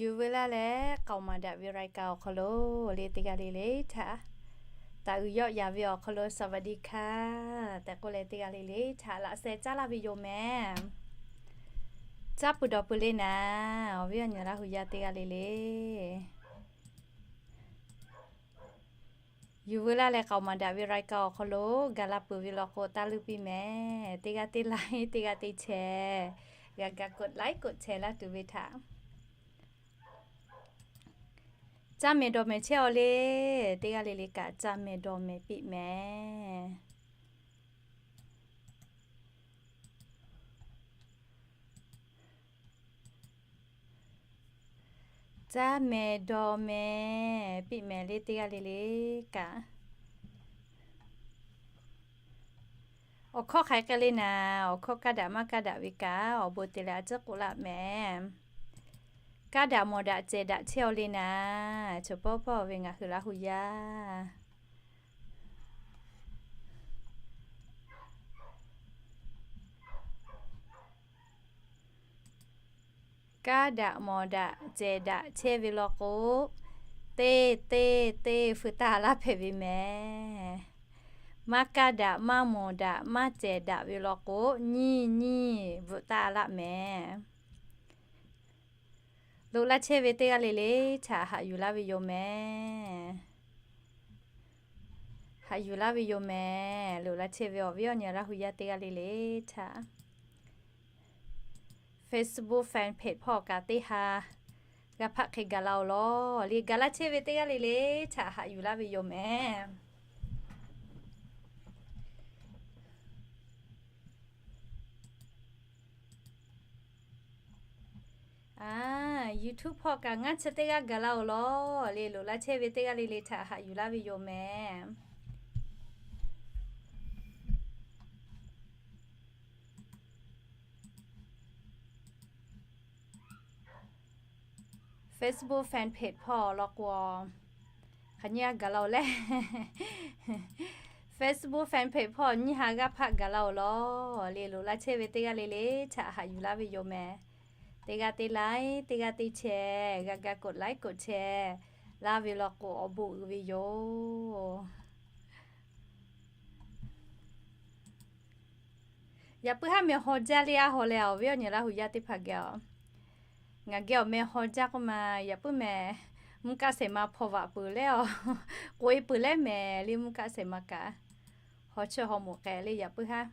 Yuˬ veu laˇ leh k'aoˍ maˍ daꞈ ve รายการ awˬ hk'aw lo le teˇ g'aˇ le le htaꞈ, taˍ uiˍ yawˆ yaˍ ve awˬ hk'aw lo สวัสดีค่ะ tehꞈ k'oˆ leh teˇ g'aˇ le le htaꞈ laꞈ sheh caˉ laˇ ve yoˬ mehˍ. Caˇ peuˬ dawˬ peuˬ le naˍ, awˬ viˉ awˬ nyi Laˇ hu yaˇ teˇ g'aˇ le le. Yuˬ veu laˇ leh k'aoˍ maˍ daꞈ ve รายการ awˬ hk'aw lo gaˬ la peuˬ ve law k'o, taˇ luˇ piˇ mehˍ. Teˇ g'aˇ teˇ laiˉ, teˇ g'aˇ teˇ chehˇ, g'a ga กดไลค์ กดแชร์ laˇ tuˬ ve htaꞈ caˇ mehˍ dawˬ mehˍ chehˇ aw le. Teˇ g'aˇ le le kaꞈ caˇ mehˍ dawˬ mehˍ piˇ mehˍ. Caˇ mehˍ dawˬ mehˍ piˇ mehˍ le teˇ g'aˇ le le kaꞈ. Awˬ hkawˇ hk'aˬ hk'e le naˍ, awˬ hkawˇ kaˇ daꞈ maˇ kaˇ daꞈ ve kaꞈ awˬ bon te leh a ciˉ k'oˆ laˇ mehˍ. Kaˇ daꞈ mawˬ daꞈ cehˬ daꞈ chehˇ aw le naˍ, chaw pawˆ pawˆ ve ngaˬ hui Laˇ hu yaˇ kaˇ daꞈ mawˬ daꞈ cehˬ daꞈ chehˇ ve law k'o, teˇ teˇ teˇ feu taˇ laˇ hpehꞈ ve mehˍ. Maˇ kaˇ daꞈ maˇ mawˬ daꞈ maˇ cehˬ daꞈ ve law k'o, nyiˇ nyiˇ bvuhꞈ taˇ laˇ mehˍ. Loꞈ la chehˇ ve teˇ g'aˇ le le htaꞈ haꞈ yuˬ laˇ ve yoˬ mehˍ. Haꞈ yuˬ laˇ ve yoˬ mehˍ. Loꞈ la chehˇ ve awˬ viˉ awˬ nyi Laˇ hu yaˇ teˇ g'aˇ le le htaꞈ Facebook fan page hpawˇ kaꞈ teˇ ha g'a hpaˆ hk'e gaˬ la-oˬ law. Le gaˬ la chehˇ ve teˇ g'aˇ le le htaꞈ haꞈ yuˬ laˇ ve yoˬ mehˍ. YouTube hpawˇ kaꞈ ngaˇ chi teˇ g'aˇ gaˬ la-oˬ law. Le loꞈ la chehˇ ve teˇ g'aˇ le le htaꞈ haꞈ yuˬ laˇ ve yoˬ mehˍ. Facebook fan page hpawˇ law k'o, hk'aˬ nyi a gaˬ la-oˬ leh, Facebook fan page hpawˇ nyiˇ ha g'aˇ hpaˆ gaˬ la-oˬ law. Le loꞈ la chehˇ ve teˇ g'aˇ le le htaꞈ haꞈ yuˬ laˇ ve yoˬ mehˍ. Teˇ g'aˇ teˇ laiˉ, teˇ g'aˇ teˇ chehˇ, g'a ga กดไลค์ กดแชร์ laˇ ve law k'o awˬ bon uiˍ ve yoˬ. Yaꞈ puiˉ haˉ meh haw jaˇ le a haw leh awˬ viˉ awˬ nyi Laˇ hu yaˇ teˇ hpaˍ geh-oˬ, ngaˬ geh awˬ meh haw jaˇ k'oˆ ma, yaꞈ puiˉ meh mvuhˇ kaˆ shehˍ ma hpaw vaꞈ peuˬ leh-oˬ, k'oꞈ e peuˬ leh mehˍ le mvuhˇ kaˆ shehˍ ma kaꞈ, haw chaweh haw moˍ k'ai le yaꞈ puiˉ haˉ.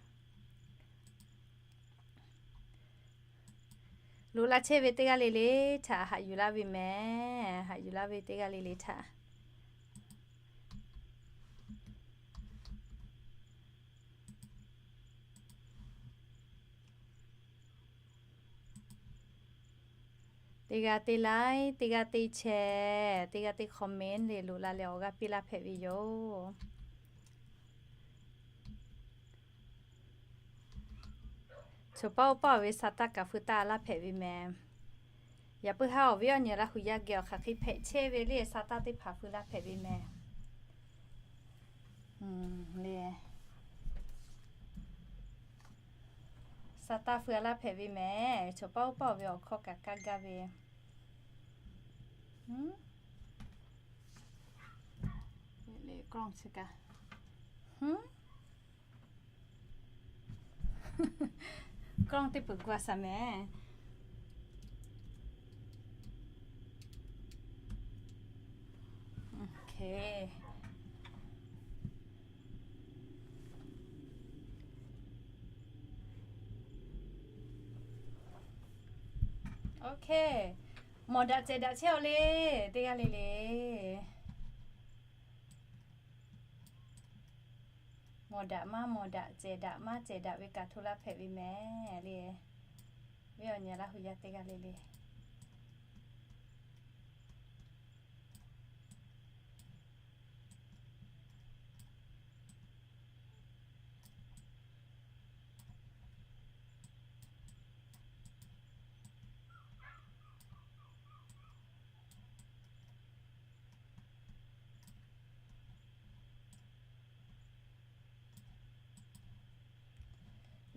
Loꞈ la chehˇ ve teˇ g'aˇ le le htaꞈ haꞈ yuˬ laˇ ve mehˍ. Haꞈ yuˬ laˇ ve teˇ g'aˇ le le htaꞈ teˇ g'aˇ teˇ laiˉ, teˇ g'aˇ teˇ chehˇ, teˇ g'aˇ teˇ comment le loꞈ la leh awˬ g'aˇ piˇ laˇ hpehꞈ ve yoˬ. Chaw pawˆ pawˆ ve sa taˇ kaꞈ feu taˇ laˇ hpehꞈ ve mehˍ. Yaꞈ puiˉ haˉ awˬ viˉ awˬ nyi Laˇ hu yaˇ geh awˬ hk'aˬ hk'e hpehꞈ chehˇ ve le sa taˇ teˇ hpaˍ feu laˇ hpehꞈ ve mehˍ. Le sa taˇ feu laˇ hpehꞈ ve mehˍ. Chaw pawˆ pawˆ ve awˬ hkawˇ kaꞈ kaˇ gaˇ ve. Kawˇ teˇ peuˬ gu a shaˍ mehˍ. Mawˬ daꞈ cehˬ daꞈ chehˇ aw le, teˇ g'aˇ le le. Mawˬ daꞈ maˇ mawˬ daꞈ, cehˬ daꞈ maˇ cehˬ daꞈ ve kaꞈ hto laˇ hpehꞈ ve mehˍ le. Viˉ awˬ nyi Laˇ hu yaˇ teˇ g'aˇ le le.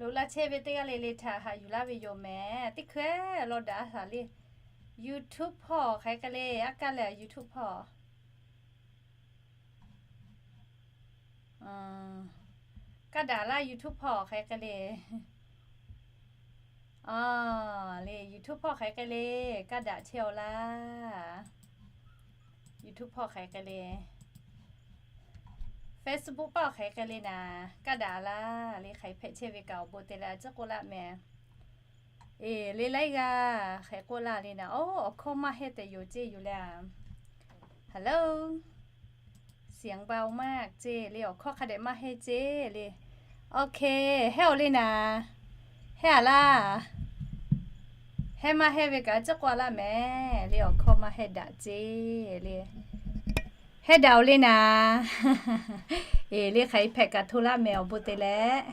Loꞈ la chehˇ ve teˇ g'aˇ le le htaꞈ haꞈ yuˬ laˇ ve yoˬ mehˍ. Teˇ hkui lawˇ daꞈ a shaˍ le. YouTube hpawˇ hk'aˬ hk'e le, a kaˇ leh YouTube hpawˇ. Kaˇ daꞈ laˇ YouTube hpawˇ hk'aˬ hk'e le. A, le YouTube hpawˇ hk'aˬ hk'e le, kaˇ daꞈ chehˇ-aw laˇ. YouTube hpawˇ hk'aˬ hk'e le. Facebook paˆ hk'aˬ hk'e le naˍ, kaˇ daꞈ laˇ. Le hk'aˬ hpehꞈ chehˇ ve kaꞈ awˬ bon te leh a ciˉ k'oˆ laˇ meh. Eˬ, le laiˉ g'aˇ hk'e k'oˆ laˇ le naˍ. Oˇ, awˬ hkawˇ maˇ heˆ tehꞈ yoˬ ceˇ yoˬ le a. Hello. เสียงเบามาก ceˇ le, awˬ hkawˇ hk'a dehꞈ maˇ heˆ ceˇ le. Okay, heˆ-oˬ le naˍ. Heˆ-a laˇ. Heˆ maˇ heˆ ve kaꞈ a ciˉ k'oˆ laˇ meh. Le awˬ hkawˇ maˇ heˆ daꞈ ceˇ le. Heˆ daꞈ-oˬ le naˍ. Eˬ, le hk'aˬ hpehꞈ kaꞈ hto laˇ meh awˬ bon te leh.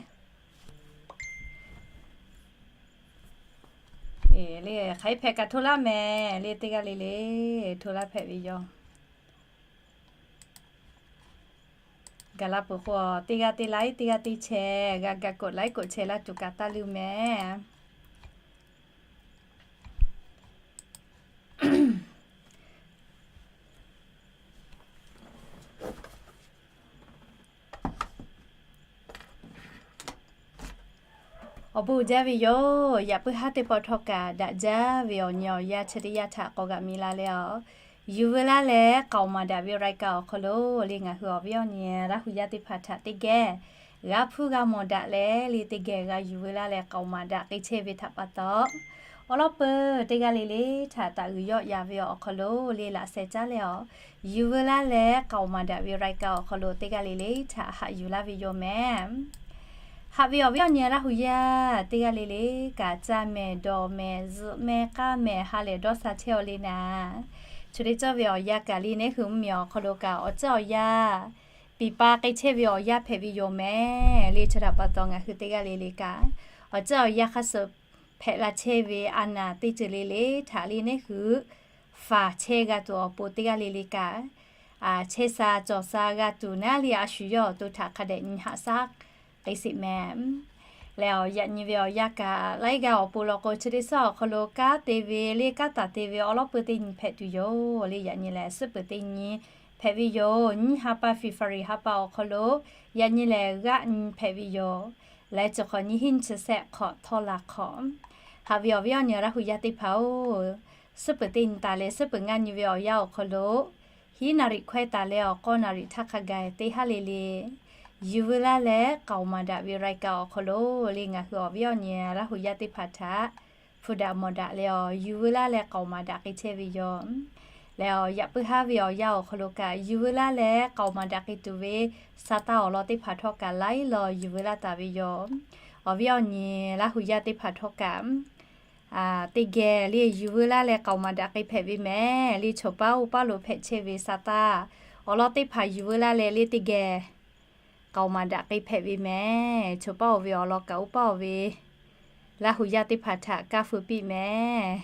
Eˬ, le hk'aˬ hpehꞈ kaꞈ hto laˇ meh. Le teˇ g'aˇ le le hto laˇ hpehꞈ ve yoˬ. Gaˬ la peuˬ k'o, teˇ g'aˇ teˇ laiˉ, teˇ g'aˇ teˇ chehˇ, g'a gaˬ กดไลค์ กดแชร์ laˇ tuˬ kaꞈ taˇ leuˇ meh. Awˬ bon jaˇ ve yoˬ. Yaꞈ puiˉ haˉ teˇ pawˆ htawˇ kaꞈ daꞈ jaˇ ve awˬ nyi awˬ yanˇ chi teˇ yanˇ htaꞈ k'awꞈ g'a mi la leh a, yuˬ veu laˇ leh k'aoˍ maˍ daꞈ ve รายการ awˬ hk'aw lo le ngaˬ hui awˬ viˉ awˬ nyi Laˇ hu yaˇ teˇ hpaˍ htaꞈ teˇ geh g'a hpuˇ g'a mawˬ daꞈ leh le teˇ geh g'a yuˬ veu laˇ leh k'aoˍ maˍ daꞈ k'ai chehˇ ve htaꞈ pa taw, awˬ lawn peuˬ teˇ g'aˇ le le htaꞈ taˍ g'uiˬ yawˆ ya ve awˬ hk'aw lo le laꞈ sheh caˉ leh a, yuˬ veu laˇ leh k'aoˍ maˍ daꞈ ve รายการ awˬ hk'aw lo teˇ g'aˇ le le htaꞈ haꞈ yuˬ laˇ ve yoˬ meh. Haꞈ ve awˬ viˉ awˬ nyi Laˇ hu yaˇ teˇ g'aˇ le le kaꞈ caˇ mehˍ dawˬ mehˍ zuhꞈ mehˍ k'aˇ mehˍ ha lehˬ dawˇ sha chehˇ-aw le naˍ. Chi teˇ cawˇ ve awˬ yanˇ kaꞈ le neˉ hui mvuhˇmiˬ awˬ hk'aw lo kaꞈ awˬ ceuˬ awˬ yanˇ piˍ pa k'ai chehˇ ve awˬ yanˇ hpehꞈ ve yoˬ meh. Le chi htaꞈ pa taw ngaˬ hui teˇ g'aˇ le le kaꞈ awˬ ceuˬ awˬ yanˇ hk'a suh hpehꞈ la chehˇ ve a naˍ teˇ ceuˬ le le htaꞈ le neˉ hui faˍ chehˇ g'a tuˬ awˬ pon teˇ g'aˇ le le kaꞈ chehˇ sha cawˬ sha g'a tuˬ naˉ le a shu yawˇ awˬ to htaꞈ hk'a dehꞈ nyi haꞈ shaˉ k'ai sheˍ meh. Leh awˬ yaꞈ nyi ve awˬ yanˇ kaꞈ laiˉ g'aˇ awˬ pon law k'o chi teˇ suhˉ awˬ hk'aw lo kanˉ te ve le kanˉ taˍ te ve awˬ lawn peuˬ teˇ nyi hpehꞈ tuˬ yoˬ. Le yaꞈ nyi lehˬ suhˉ peuˬ teˇ nyi hpehꞈ ve yoˬ. Nyiˇ ha pa February ha pa awˬ hk'aw lo yaꞈ nyi lehˬ g'aˆ nyi hpehꞈ ve yoˬ. Leh chi hk'awꞈ nyi hiˉ nyi chi shehˆ hk'awꞈ htawˇ la hk'awꞈ. Haꞈ ve awˬ viˉ awˬ nyi Laˇ hu yaˇ teˇ hpaˍ-oˬ, suhˉ peuˬ teˇ nyi taˍ leh suhˉ peuˬ ngaˇ nyi ve awˬ yanˇ awˬ hk'aw lo hiˉ naˍ riˍ hkawehˇ taˍ leh awˬ k'awˇ naˍ riˍ htaˇ hk'a gaˬ teˇ haˉ le le yuˬ veu laˇ leh k'aoˍ maˍ daꞈ ve รายการ awˬ hk'aw lo le ngaˬ hui awˬ viˉ awˬ nyi Laˇ hu yaˇ teˇ hpaˍ htaꞈ hpu daꞈ mawˬ daꞈ leh a, yuˬ veu laˇ leh k'aoˍ maˍ daꞈ k'ai chehˇ ve yoˬ. Leh awˬ yaꞈ puiˉ haˉ ve awˬ yanˇ awˬ hk'aw lo kaꞈ yuˬ veu laˇ leh k'aoˍ maˍ daꞈ k'ai tuˬ ve sa taˇ awˬ lawn teˇ hpaˍ htawˇ kaꞈ laiˉ law yuˬ veu laˇ taˍ ve yoˬ. Awˬ viˉ awˬ nyi Laˇ hu yaˇ teˇ hpaˍ htawˇ kaꞈ teˇ geh le yuˬ veu laˇ leh k'aoˍ maˍ daꞈ k'ai hpehꞈ ve meh. Le chaw paˉ oˇ paˉ lo hpehꞈ chehˇ ve sa taˇ awˬ lawn teˇ hpaˍ yuˬ veu laˇ leh le teˇ geh k'aoˍ maˍ daꞈ k'ai hpehꞈ ve meh. Chaw paˉ oˬ ve awˬ lawn kaꞈ oˇ paˉ oˬ ve Laˇ hu yaˇ teˇ hpaˍ htaꞈ kaˇ feu piˇ meh.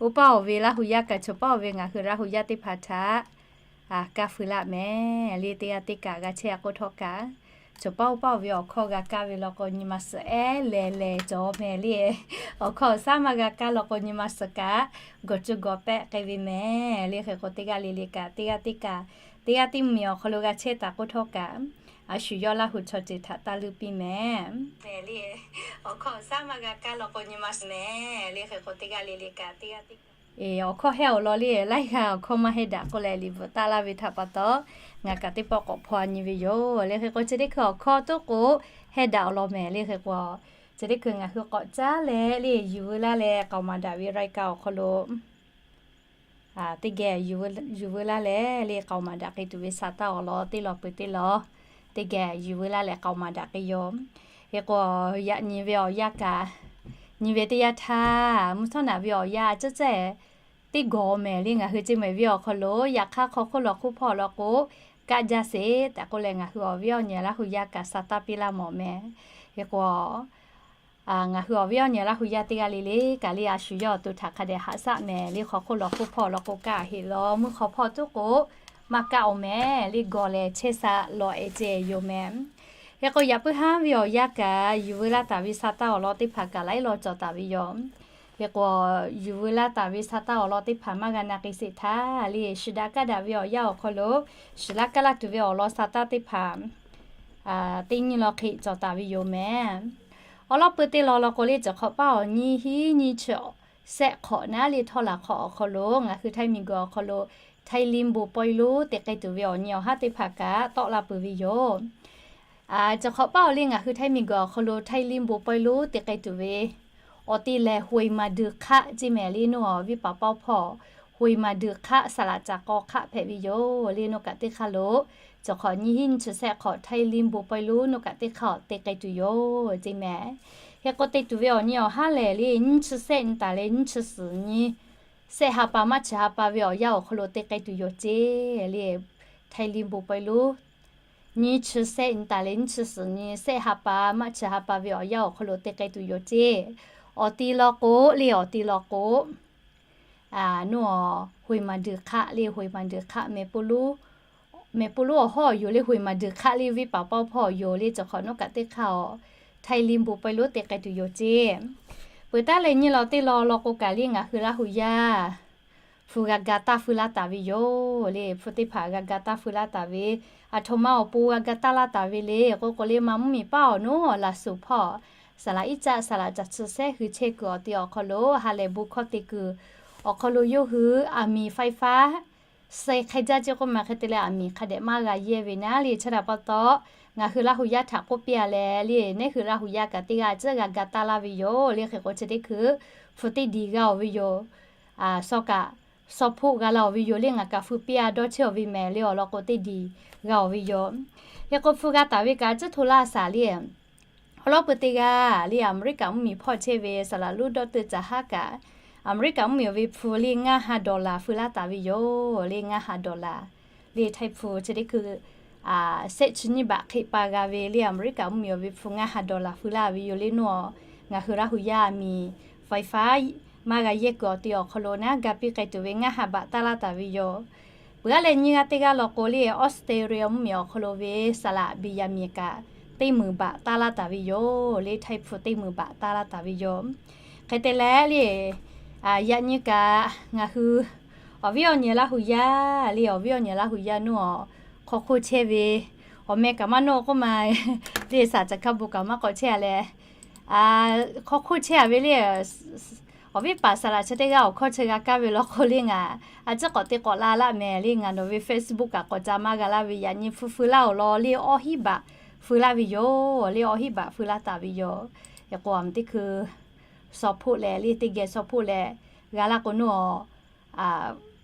Oˇ paˉ oˬ ve Laˇ hu yaˇ kaꞈ chaw paˉ oˬ ve ngaˬ hui Laˇ hu yaˇ teˇ hpaˍ htaꞈ kaˇ feu laˇ meh. Le teˇ g'aˇ teˇ kaꞈ g'a chehˇ a k'oˆ htawˇ kaꞈ, chaw paˉ oˇ paˉ oˬ ve awˬ hkawˇ g'a kaˇ ve law k'o nyi ma suhˍ ehˉ lehˬ lehˬ cawˬ meh le. Awˬ hkawˇ awˬ shaˉ maˇ g'a kaˇ law k'o nyi ma suhˍ kaꞈ gawˬ cuˇ gawˬ pehˆ k'ai ve meh. Le hk'e k'o teˇ g'aˇ le le kaꞈ teˇ g'aˇ teˇ kaꞈ teˇ g'aˇ teˇ mvuhˇmiˬ awˬ hk'aw lo g'a chehˇ taˍ k'oˆ htawˇ kaꞈ, a shu yawˇ Laˇ hu chaw ceuˬ htaꞈ taˇ leuˇ piˇ meh. Awˬ hkawˇ awˬ shaˉ maˇ g'a kaˇ law k'o nyi ma suhˍ meh. Le hk'e k'o teˇ g'aˇ le le kaꞈ teˇ g'aˇ teˇ Eˬ, awˬ hkawˇ hehˆ awˬ lawn le, laiˉ g'aˇ awˬ hkawˇ maˇ hehˆ daꞈ k'oˆ leh liꞈ bvuhꞈ taˍ laˇ ve htaꞈ pa taw, ngaˬ kaꞈ teˇ pawˆ k'awꞈ hpaw nyi ve yoˬ. Le hk'e k'o chi teˇ hkui awˬ hkawˇ toˉ k'o hehˆ daꞈ awˬ lawn meh. Le hk'e k'o chi teˇ hkui ngaˬ hui k'awꞈ caˉ leh le yuˬ veu laˇ leh k'aoˍ maˍ daꞈ ve รายการ awˬ hk'aw lo teˇ geh yuˬ veu laˇ leh le k'aoˍ maˍ daꞈ k'ai tuˬ ve sa taˇ awˬ lawn teˇ lawn peuˬ teˇ lawn teˇ geh yuˬ veu laˇ leh k'aoˍ maˍ daꞈ k'ai yoˬ. Hk'e k'o yaꞈ nyi ve awˬ yanˇ kaꞈ nyi ve teˇ yanˇ htaˇ mvuhˇ htaˇ naꞈ ve awˬ yanˇ a ciˉ cehˇ teˇ gawˬ meh le ngaˬ hui ceˇ meh ve awˬ hk'aw lo yaꞈ hk'aˇ hk'aw hk'oˆ lawˬ hk'oˆ hpawˇ law k'o kaˆ jaˇ sheˍ tehꞈ k'oˆ leh ngaˬ hui awˬ viˉ awˬ nyi Laˇ hu yaˇ kaꞈ sa taˇ piˇ laˇ mawˬ meh. Hk'e k'o ngaˬ hui awˬ viˉ awˬ nyi Laˇ hu yaˇ teˇ g'aˇ le le kaꞈ le a shu yawˇ awˬ to htaꞈ hk'a dehꞈ haꞈ shaˆ meh. Le hk'aw hk'oˆ lawˬ hk'oˆ hpawˇ law k'o kaˆ heˆ law, mvuhˇ hk'aw hpawˇ toˉ k'o maˇ kaˆ awˬ meh. Le gawˬ leh chehˇ sha lawˬ ehˍ ceh yoˬ meh. Hk'e k'o yaꞈ puiˉ haˉ ve awˬ yanˇ kaꞈ yuˬ veu laˇ taˍ ve sa taˇ awˬ lawn teˇ hpaˍ kaꞈ laiˉ law cawˬ taˍ ve yoˬ. Hk'e k'o, yuˬ veu laˇ taˍ ve sa taˇ awˬ lawn teˇ hpaˍ maˇ g'a na k'ai sheˍ htaˇ le, shiˍ daꞈ kaˇ daꞈ ve awˬ yanˇ awˬ hk'aw lo shiˍ laˇ kaˇ laˇ tuˬ ve awˬ lawn sa taˇ teˇ hpaˍ teˇ nyi law hk'e cawˬ taˍ ve yoˬ mehˍ. Awˬ lawn pui teˇ law law k'o le, cawˬ hk'awꞈ paˇ awˬ nyiˇ hinˉ nyiˇ chi shehˆ hk'awꞈ naˉ le htawˇ laˬ hk'awꞈ awˬ hk'aw lo ngaˬ hui Htaiˇ miˬguiˬ awˬ hk'aw lo Htaiˇ liˇ bon pawehˇ lonˉ te k'ai tuˬ ve awˬ nyi awˬ haˉ teˇ hpaˍ kaꞈ tawˆ la peuˬ ve yoˬ. Cawˬ hk'awꞈ paˇ awˬ le ngaˬ hui Htaiˇ miˬguiˬ awˬ hk'aw lo Htaiˇ liˇ bon pawehˇ lonˉ te k'ai tuˬ ve awˬ ti lehˬ, Hoi Maˍ Duiˍ Hk'aˆ ceˇ mehˍ le. Nawˬ viˉ paˍ pawˇ hpawˇ Hoi Maˍ Duiˍ Hk'aˆ saˍ laꞈ caˍ k'aw hk'aˆ hpehꞈ ve yoˬ le. Nawˬ kaꞈ teˇ hk'aˇ lo cawˬ hk'awꞈ nyiˇ hinˉ nyiˇ chi shehˆ hk'awꞈ Htaiˇ liˇ bon pawehˇ lonˉ nawˬ kaꞈ teˇ hk'aˇ te k'ai tuˬ yoˬ ceˇ mehˍ. Hk'e k'o, te tuˬ ve awˬ nyi awˬ haˉ lehˬ le, nyiˇ chi shehˆ nyi taˍ leh nyiˇ chi suhˍ nyi shehˆ ha pa maˇ chi ha pa ve awˬ yanˇ awˬ hk'aw lo te k'ai tuˬ yoˬ ceˇ le. Htaiˇ liˇ bon pawehˇ lonˉ nyiˇ chi shehˆ nyi taˍ leh nyiˇ chi suhˍ nyi shehˆ ha pa maˇ chi ha pa ve awˬ yanˇ awˬ hk'aw lo te k'ai tuˬ yoˬ ceˇ. Awˬ ti law k'o le, awˬ ti law k'o, nawˬ Hoi Maˍ Duiˍ Hk'aˆ le, Hoi Maˍ Duiˍ Hk'aˆ mehˍ po lonˉ awˬ hawˉ awˬ yoˬ le, Hoi Maˍ Duiˍ Hk'aˆ le, viˉ paˍ pawˇ hpawˇ awˬ yoˬ le. Cawˬ hk'awꞈ nawˬ kaꞈ teˇ hk'aˇ awˬ Htaiˇ liˇ bon pawehˇ lonˉ te k'ai tuˬ yoˬ ceˇ. Peuˬ taˉ leh nyiˇ law teˇ law law k'o kaꞈ le, ngaˬ hui Laˇ hu yaˇ hpu g'a ga taˇ feu laˇ taˍ ve yoˬ le. Hpu teˇ hpaˍ g'a ga taˇ feu laˇ taˍ ve, aˬ htoꞈ ma awˬ pon g'a ga taˇ laˇ taˍ ve le k'o k'o le, ma mvuhˇ miˬ paˇ awˬ nawˉ laˬ suhˍ hpawˇ saˍ laꞈ iˉ caˆ saˍ laꞈ caˍ chi sehˉ hui chehˇ kuiˬ awˬ ti awˬ hk'aw lo ha lehˬ bon hkawˇ te kuiˬ awˬ hk'aw lo yawˇ hui aˬ miˍ faiˇ faˉ suh hk'e jaˇ ceˇ k'oˆ ma. Hk'e te leh aˬ miˍ hk'a dehꞈ maˇ g'a yehˇ ve naˉ le. Chi htaꞈ pa taw, ngaˬ hui Laˇ hu yaˇ htaꞈ k'oˆ piˇ a leh le, nehˉ hui Laˇ hu yaˇ kaꞈ teˇ g'aˇ ciˉ g'a ga taˇ laˇ ve yoˬ le. Hk'e k'o chi teˇ hkui hpu teˇ diˬ g'a oˬ ve yoˬ. Suh kaꞈ suh hpoˆ g'a la oˬ ve yoˬ le. Ngaˬ kaꞈ feu piˇ a dawˇ chehˇ oˬ ve mehˍ le. Awˬ lawn k'o teˇ diˬ g'a oˬ ve yoˬ. Hk'e k'o, hpu g'a taˍ ve kaꞈ ciˉ hto laˇ saˍ le. Awˬ lawn pui teˇ g'aˇ le, Aˍmeˍriˆkaꞈ mvuhˇmiˬ hpawˇ chehˇ ve saˍ laꞈ lonˉ dawˇ teuˇ caˬ haˉ kaꞈ, Aˍmeˍriˆkaꞈ mvuhˇmiˬ ve hpu le ngaˇ ha dollar feu laˇ taˍ ve yoˬ le. Ngaˇ ha dollar le, Htaiˇ hpu chi teˇ hkui shehˆ chi nyiˇ baꞈ hk'e pa g'a ve le, Aˍmeˍriˆkaꞈ mvuhˇmiˬ ve hpu ngaˇ ha dollar feu laˇ ve yoˬ le. Nawˬ ngaˬ hui Laˇ hu yaˇ aˬ miˍ faiˇ faˉ maˇ g'a yehˇ kuiˬ awˬ ti awˬ hk'aw lo naˉ ga piˇ k'ai tuˬ ve ngaˇ ha baꞈ taˇ laˇ taˍ ve yoˬ. Peuˬ aˉ leh nyiˇ g'aˇ teˇ g'aˇ law k'o le, Australia mvuhˇmiˬ awˬ hk'aw lo ve saˍ laꞈ biˬ yaꞈ miˬ kaꞈ teˇ meunˍ baꞈ taˇ laˇ taˍ ve yoˬ le. Htaiˇ hpu teˇ meunˍ baꞈ taˇ laˇ taˍ ve yoˬ. Hk'e te leh le, yaꞈ nyi kaꞈ ngaˬ hui awˬ viˉ awˬ nyi Laˇ hu yaˇ le, awˬ viˉ awˬ nyi Laˇ hu yaˇ nawˬ hk'aw hk'oˆ chehˇ ve, awˬ meh kaꞈ maˇ nawˬ k'oˆ ma le, saˍ caˍ hkaˇ bon kaꞈ maˇ k'awꞈ chehˇ a leh, hk'aw hk'oˆ chehˇ a ve le. Awˬ viˉ paˍ saˍ laꞈ chi teˇ g'aˇ awˬ hkawˇ chi g'a kaˇ ve law k'o le, ngaˬ a ciˉ k'awꞈ te k'awꞈ la laˇ mehˍ le. Ngaˬ nawˬ ve Facebook kaꞈ k'awꞈ ca maˇ g'a laˇ ve, yaꞈ nyi feu feu laˇ awˬ lawn le, awˇ hiˉ baꞈ feu laˇ ve yoˬ le. Awˇ hiˉ baꞈ feu laˇ taˍ ve yoˬ. Hk'e k'o, aˬ miˍ teˇ hkui suh hpoˆ leh le, teˇ geh suh hpoˆ leh g'a laˇ k'o nawˬ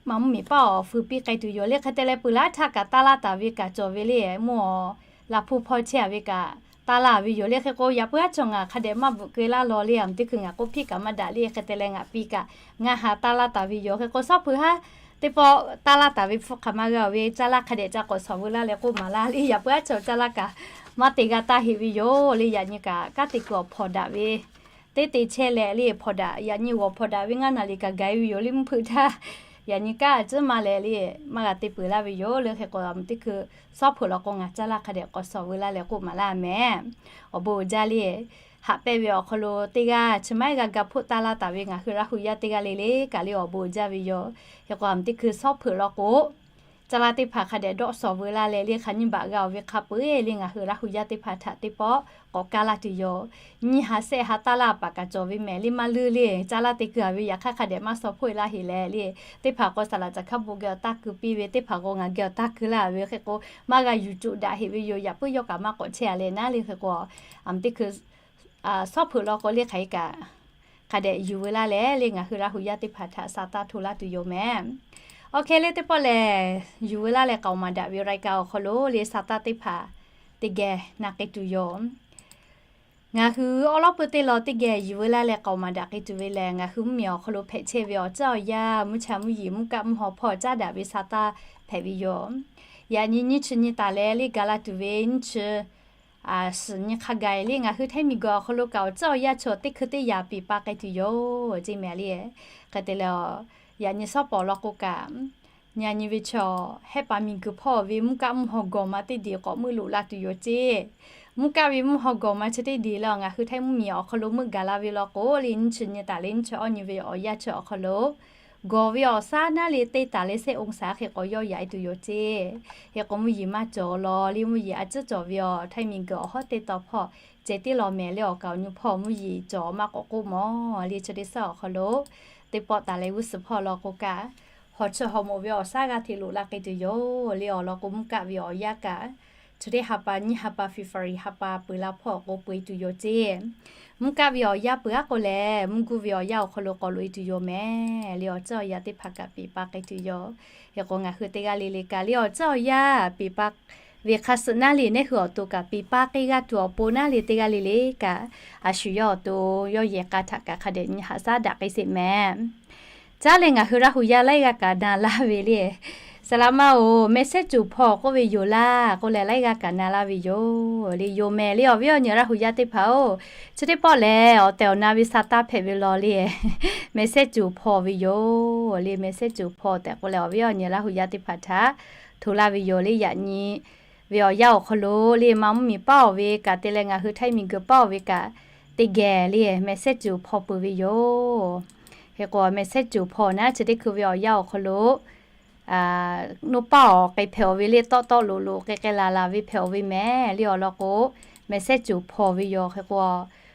ma mvuhˇmiˬ paˇ awˬ feu piˇ k'ai tuˬ yoˬ le. Hk'e te leh peuˬ laˇ htaˇ kaꞈ taˇ laˇ taˍ ve kaꞈ cawˬ ve le. Mvuhˇ awˬ la hpu hpawˇ chehˇ a ve kaꞈ taˇ laˇ ve yoˬ le. Hk'e k'o, yaꞈ puiˉ aˉ cawˬ ngaˬ hk'a dehꞈ maˇ bvuhꞈ keu laˇ law le, aˬ miˍ teˇ hkui ngaˬ k'oˆ piˇ kaꞈ maˇ daꞈ le. Hk'e te leh ngaˬ piˇ kaꞈ ngaˇ ha taˇ laˇ taˍ ve yoˬ. Hk'e k'o, suhˉ hpeuꞈ haˉ teˇ pawˆ taˇ laˇ taˍ ve hpfuhˇ hk'aˬ ma g'a ve, caˇ laˇ hk'a dehꞈ ca k'awꞈ shawˍ veu laˇ leh k'oˆ maˍ laˇ le. Yaꞈ puiˉ aˉ cawˬ caˇ laˇ kaꞈ maˇ te g'a taˇ heꞈ ve yoˬ le. Yaꞈ nyi kaꞈ kanˉ te kuiˬ awˬ hpawnˬ daꞈ ve teˇ te chehˇ leh le, hpawnˬ daꞈ, yaꞈ nyi g'awˬ hpawnˬ daꞈ ve ngaˇ naˍ riˍ kaꞈ gaˬ e ve yoˬ le. Mvuhˇ hpeuꞈ htaˇ yaꞈ nyi kanˉ a ciˉ ma leh le, maˇ g'a te peuˬ laˇ ve yoˬ le. Hk'e k'o, aˬ miˍ teˇ hkui suhˉ hpeuꞈ law k'o ngaˬ caˇ laˇ hk'a dehꞈ k'awꞈ shawˍ veu laˇ leh k'oˆ maˍ laˇ mehˍ. Awˬ bon uiˍ jaˇ le. Haꞈ pehnˇ ve awˬ hk'aw lo teˇ g'aˇ chi ma iˉ g'a ga hpoˆ taˇ laˇ taˍ ve ngaˬ hui Laˇ hu yaˇ teˇ g'aˇ le le kaꞈ le awˬ bon uiˍ jaˇ ve yoˬ. Hk'e k'o, aˬ miˍ teˇ hkui suhˉ hpeuꞈ law k'o caˇ laˇ teˇ hpaˍ hk'a dehꞈ dawˆ shawˍ veu laˇ leh le, hk'aˬ nyiˇ baꞈ g'a oˬ ve hk'a peu-eˬ le ngaˬ hui Laˇ hu yaˇ teˇ hpaˍ htaꞈ teˇ pawˆ k'awꞈ kaˇ laˇ tuˬ yoˬ. Nyiˇ ha shehˆ ha taˇ laˇ paˍ kaꞈ cawˬ ve mehˍ le, maˇ leuˇ le. Caˇ laˇ te keu a ve yaꞈ hk'aˇ hk'a dehꞈ maˇ shawˍ hpoˆ e laˇ heꞈ leh le, teˇ hpaˍ k'o saˍ laꞈ caˍ hkaˇ bon geh awˬ taˇ keu piˇ ve, teˇ hpaˍ k'o ngaˬ geh awˬ taˇ keu laˇ ve. Hk'e k'o, maˇ g'a yuˬ coˬ daꞈ heꞈ ve yoˬ. Yaꞈ puiˉ yawˇ kaꞈ maˇ k'awꞈ chehˇ a leh naˉ le. Hk'e k'o, aˬ miˍ teˇ hkui suhˉ hpeuꞈ law k'o le hk'aˬ hk'e kaꞈ hk'a dehꞈ yuˬ veu laˇ leh le ngaˬ hui Laˇ hu yaˇ teˇ hpaˍ htaꞈ sa taˇ hto laˇ tuˬ yoˬ mehˍ. Awˬ hk'e le teˇ pawˆ lehˬ, yuˬ veu laˇ leh k'aoˍ maˍ daꞈ ve รายการ awˬ hk'aw lo le sa taˇ teˇ hpaˍ teˇ geh na k'ai tuˬ yoˬ. Ngaˬ hui awˉ lawˉ pui teˇ law teˇ geh yuˬ veu laˇ leh k'aoˍ maˍ daꞈ k'ai tuˬ ve lehˬ, ngaˬ hui mvuhˇmiˬ awˬ hk'aw lo hpehꞈ chehˇ ve awˬ ciˉ awˬ yanˇ mvuhˇ cha mvuhˇ yeˬ mvuhˇ kaˆ mvuhˇ haw hpawˇ caˉ daꞈ ve sa taˇ hpehꞈ ve yoˬ. Yaꞈ nyi nyiˇ chi nyi taˍ leh le ga laˇ tuˬ ve nyiˇ chi suhˍ nyi hk'a gaˬ le ngaˬ hui Htaiˇ miˬ guiˬ awˬ hk'aw lo kaꞈ awˬ ciˉ awˬ yanˇ chaw teˇ hkui teˇ yaꞈ piˍ pa k'ai tuˬ yoˬ ceˇ mehˍ le. Hk'e te leh, yaꞈ nyi suhˉ pawˍ law k'o kaꞈ, nyi a nyi ve chaw hehˆ paˍ miˬ guiˬ hpawˇ ve mvuhˇ kaˆ mvuhˇ haw gawˬ ma teˇ diˬ k'awꞈ meuˆ loꞈ la tuˬ yoˬ ceˇ. Mvuhˇ kaˆ ve mvuhˇ haw gawˬ ma chi teˇ diˬ le, ngaˬ hui Htaiˇ mvuhˇmiˬ awˬ hk'aw lo meuˆ gaˬ la ve law k'o le, nyiˇ chi nyi taˍ le nyiˇ chi awˇ nyi ve awˬ yanˇ chi awˬ hk'aw lo gawˬ ve awˬ shaˉ naˉ le teˇ taˍ le shehˆ องศา hk'e k'awꞈ yawˇ yaꞈ e tuˬ yoˬ ceˇ. Hk'e k'o mvuhˇ yeˬ maˇ cawˬ law le, mvuhˇ yeˬ a ciˉ cawˬ ve awˬ Htaiˇ miˬguiˬ awˬ hawˉ teˇ taw hpawˇ ceh tiˉ law mehˍ le, awˬ kaˍ awˬ nyi hpawˇ mvuhˇ yeˬ cawˬ maˇ k'awꞈ k'oˆ mawˬ le. Chi teˇ shaˉ awˬ hk'aw lo teˇ pawˆ taˍ leh g'uˇ suhˍ hpawˇ law k'o kaꞈ, hawˬ chi hawˬ moˍ ve awˬ shaˉ g'a hteꞈ loꞈ la k'ai tuˬ yoˬ le. Awˬ lawn k'o mvuhˇ kaˆ ve awˬ yanˇ kaꞈ, chi teˇ ha pa nyiˇ ha pa February ha pa peuˬ la hpawˇ awˬ k'o peu e tuˬ yoˬ ceˇ. Mvuhˇ kaˆ ve awˬ yanˇ peuˬ aˉ k'o lehˬ, mvuhˇ guˇ ve awˬ yanˇ awˬ hk'aw lo k'awꞈ loꞈ e tuˬ yoˬ mehˍ le. Awˬ ceuˬ awˬ yanˇ teˇ hpaˍ kaꞈ peꞈ pa k'ai tuˬ yoˬ. Hk'e k'o ngaˬ hui teˇ g'aˇ le le kaꞈ le awˬ ceuˬ awˬ yanˇ peꞈ pa ve hk'a suh naˉ le, neˇ hui awˬ to kaꞈ peꞈ pa k'ai g'a tuˬ awˬ pon naˉ le, teˇ g'aˇ le le kaꞈ a shu yawˇ awˬ to yawˇ yehˬ k'a htaꞈ kaꞈ hk'a dehꞈ nyi haꞈ shaˉ daꞈ k'ai sheˍ mehˍ. Caˉ leh ngaˬ hui Laˇ hu yaˇ laiˉ g'aˇ kaꞈ na laˇ ve le, saˍ laꞈ ma oˬ, mehˍ sehˉ cuˬ hpaw k'oˆ ve yoˬ laˇ k'oˆ leh laiˉ g'aˇ kaꞈ na laˇ ve yoˬ le. Yoˬ mehˍ le awˬ viˉ awˬ nyi Laˇ hu yaˇ teˇ hpaˍ oˬ, chi teˇ pawˆ lehˬ awˬ tehˬ awˬ na ve sa taˇ hpehꞈ ve law le, mehˍ sehˉ cuˬ hpaw ve yoˬ le. Mehˍ sehˉ cuˬ hpaw tehꞈ k'oˆ leh awˬ viˉ awˬ nyi Laˇ hu yaˇ teˇ hpaˍ htaꞈ hto laˇ ve yoˬ le. Yaꞈ nyi ve awˬ yanˇ awˬ hk'aw lo le, ma mvuhˇmiˬ paˉ awˬ ve kaꞈ te leh ngaˬ hui Htaiˇ miˬguiˬ paˉ awˬ ve kaꞈ teˇ geh le mehˍ sehˉ cuˬ hpaw peuˬ ve yoˬ. Hk'e k'o mehˍ sehˉ cuˬ hpaw naˉ chi teˇ hkui ve awˬ yanˇ awˬ hk'aw lo, noˇ paˆ awˬ k'ai hpehꞈ awˬ ve le, tawˆ tawˆ loꞈ loꞈ k'ai k'ai laˬ laˬ ve hpehꞈ awˬ ve mehˍ le. Awˬ lawn k'o, mehˍ sehˉ cuˬ hpaw ve yoˬ. Hk'e k'o,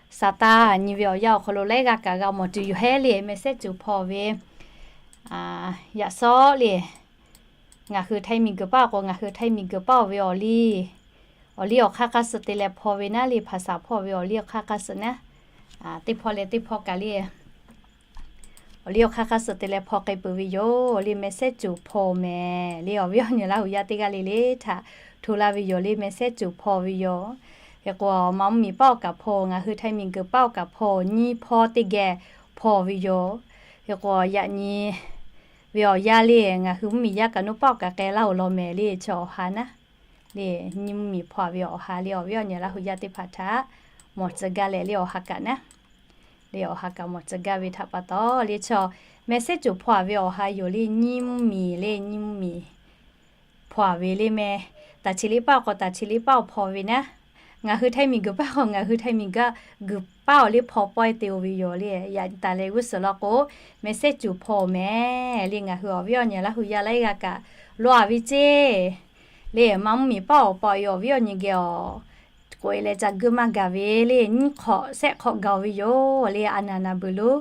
sa taˇ nyi ve awˬ yanˇ awˬ hk'aw lo laiˉ g'aˇ kaꞈ g'a mawˬ tuˬ yoˬ hehˉ le. Mehˍ sehˉ cuˬ hpaw ve yaꞈ sawˉ le, ngaˬ hui Htaiˇ miˬguiˬ paˉ awˬ k'o, ngaˬ hui Htaiˇ miˬguiˬ paˉ awˬ ve awˬ liˇ, awˬ liˇ awˬ hk'aˇ hk'aˇ suh te leh hpaw ve naˉ le, hpaˍ saˍ hpawˇ ve awˬ liˇ awˬ hk'aˇ hk'aˇ suh naˉ, teˇ hpawˇ leh teˇ hpawˇ kaꞈ le, awˬ liˇ awˬ hk'aˇ hk'aˇ suh te leh hpaw k'ai peuˬ ve yoˬ le. Mehˍ sehˉ cuˬ hpaw mehˍ le, awˬ viˉ awˬ nyi Laˇ hu yaˇ teˇ g'aˇ le le htaꞈ hto laˇ ve yoˬ le. Mehˍ sehˉ cuˬ hpaw ve yoˬ. Hk'e k'o, ma mvuhˇmiˬ paˉ awˬ kaꞈ hpaw, ngaˬ hui Htaiˇ miˬguiˬ paˉ awˬ kaꞈ hpaw, nyiˇ hpawˇ teˇ geh hpaw ve yoˬ. Hk'e k'o, yaꞈ nyi ve awˬ yanˇ le, ngaˬ hui mvuhˇmiˬ yaˇ kaꞈ noˇ paˆ awˬ kaꞈ k'ai laˇ oˬ law mehˍ le. Chi awˬ ha naˉ le, nyiˇ mvuhˇmiˬ hpaw ve awˬ ha le, awˬ viˉ awˬ nyi Laˇ hu yaˇ teˇ hpaˍ htaꞈ mawˬ tcuh gaˇ leh le, awˬ ha kaꞈ naˉ le, awˬ ha kaꞈ mawˬ tcuh gaˇ ve htaꞈ pa taw le, chi mehˍ sehˉ cuˬ hpaw ve awˬ ha yoˬ le. Nyiˇ mvuhˇmiˬ le, nyiˇ mvuhˇmiˬ hpaw ve le mehˍ. Taˍ chi liˇ paˆ awˬ k'o, taˍ chi liˇ paˆ awˬ hpaw ve naˉ, ngaˬ hui Htaiˇ miˬguiˬ paˉ k'o, ngaˬ hui Htaiˇ miˬguiˬ paˉ awˬ liˇ hpaw pawehˇ te oˬ ve yoˬ le. Yaꞈ nyi taˍ leh g'uˇ suhˍ law k'o, mehˍ sehˉ cuˬ hpaw mehˍ le. Ngaˬ hui awˬ viˉ awˬ nyi Laˇ hu yaˇ laiˉ g'aˇ kaꞈ loꞈ a ve ceˇ le. Ma mvuhˇmiˬ paˉ awˬ pa awˬ viˉ awˬ nyi geh awˬ k'oꞈ e leh ca guiˇ maˇ gaˬ ve le, nyiˇ hk'awꞈ shehˆ hk'awꞈ gaˬ oˬ ve yoˬ le. A naˍ naˍ beuˬ lo,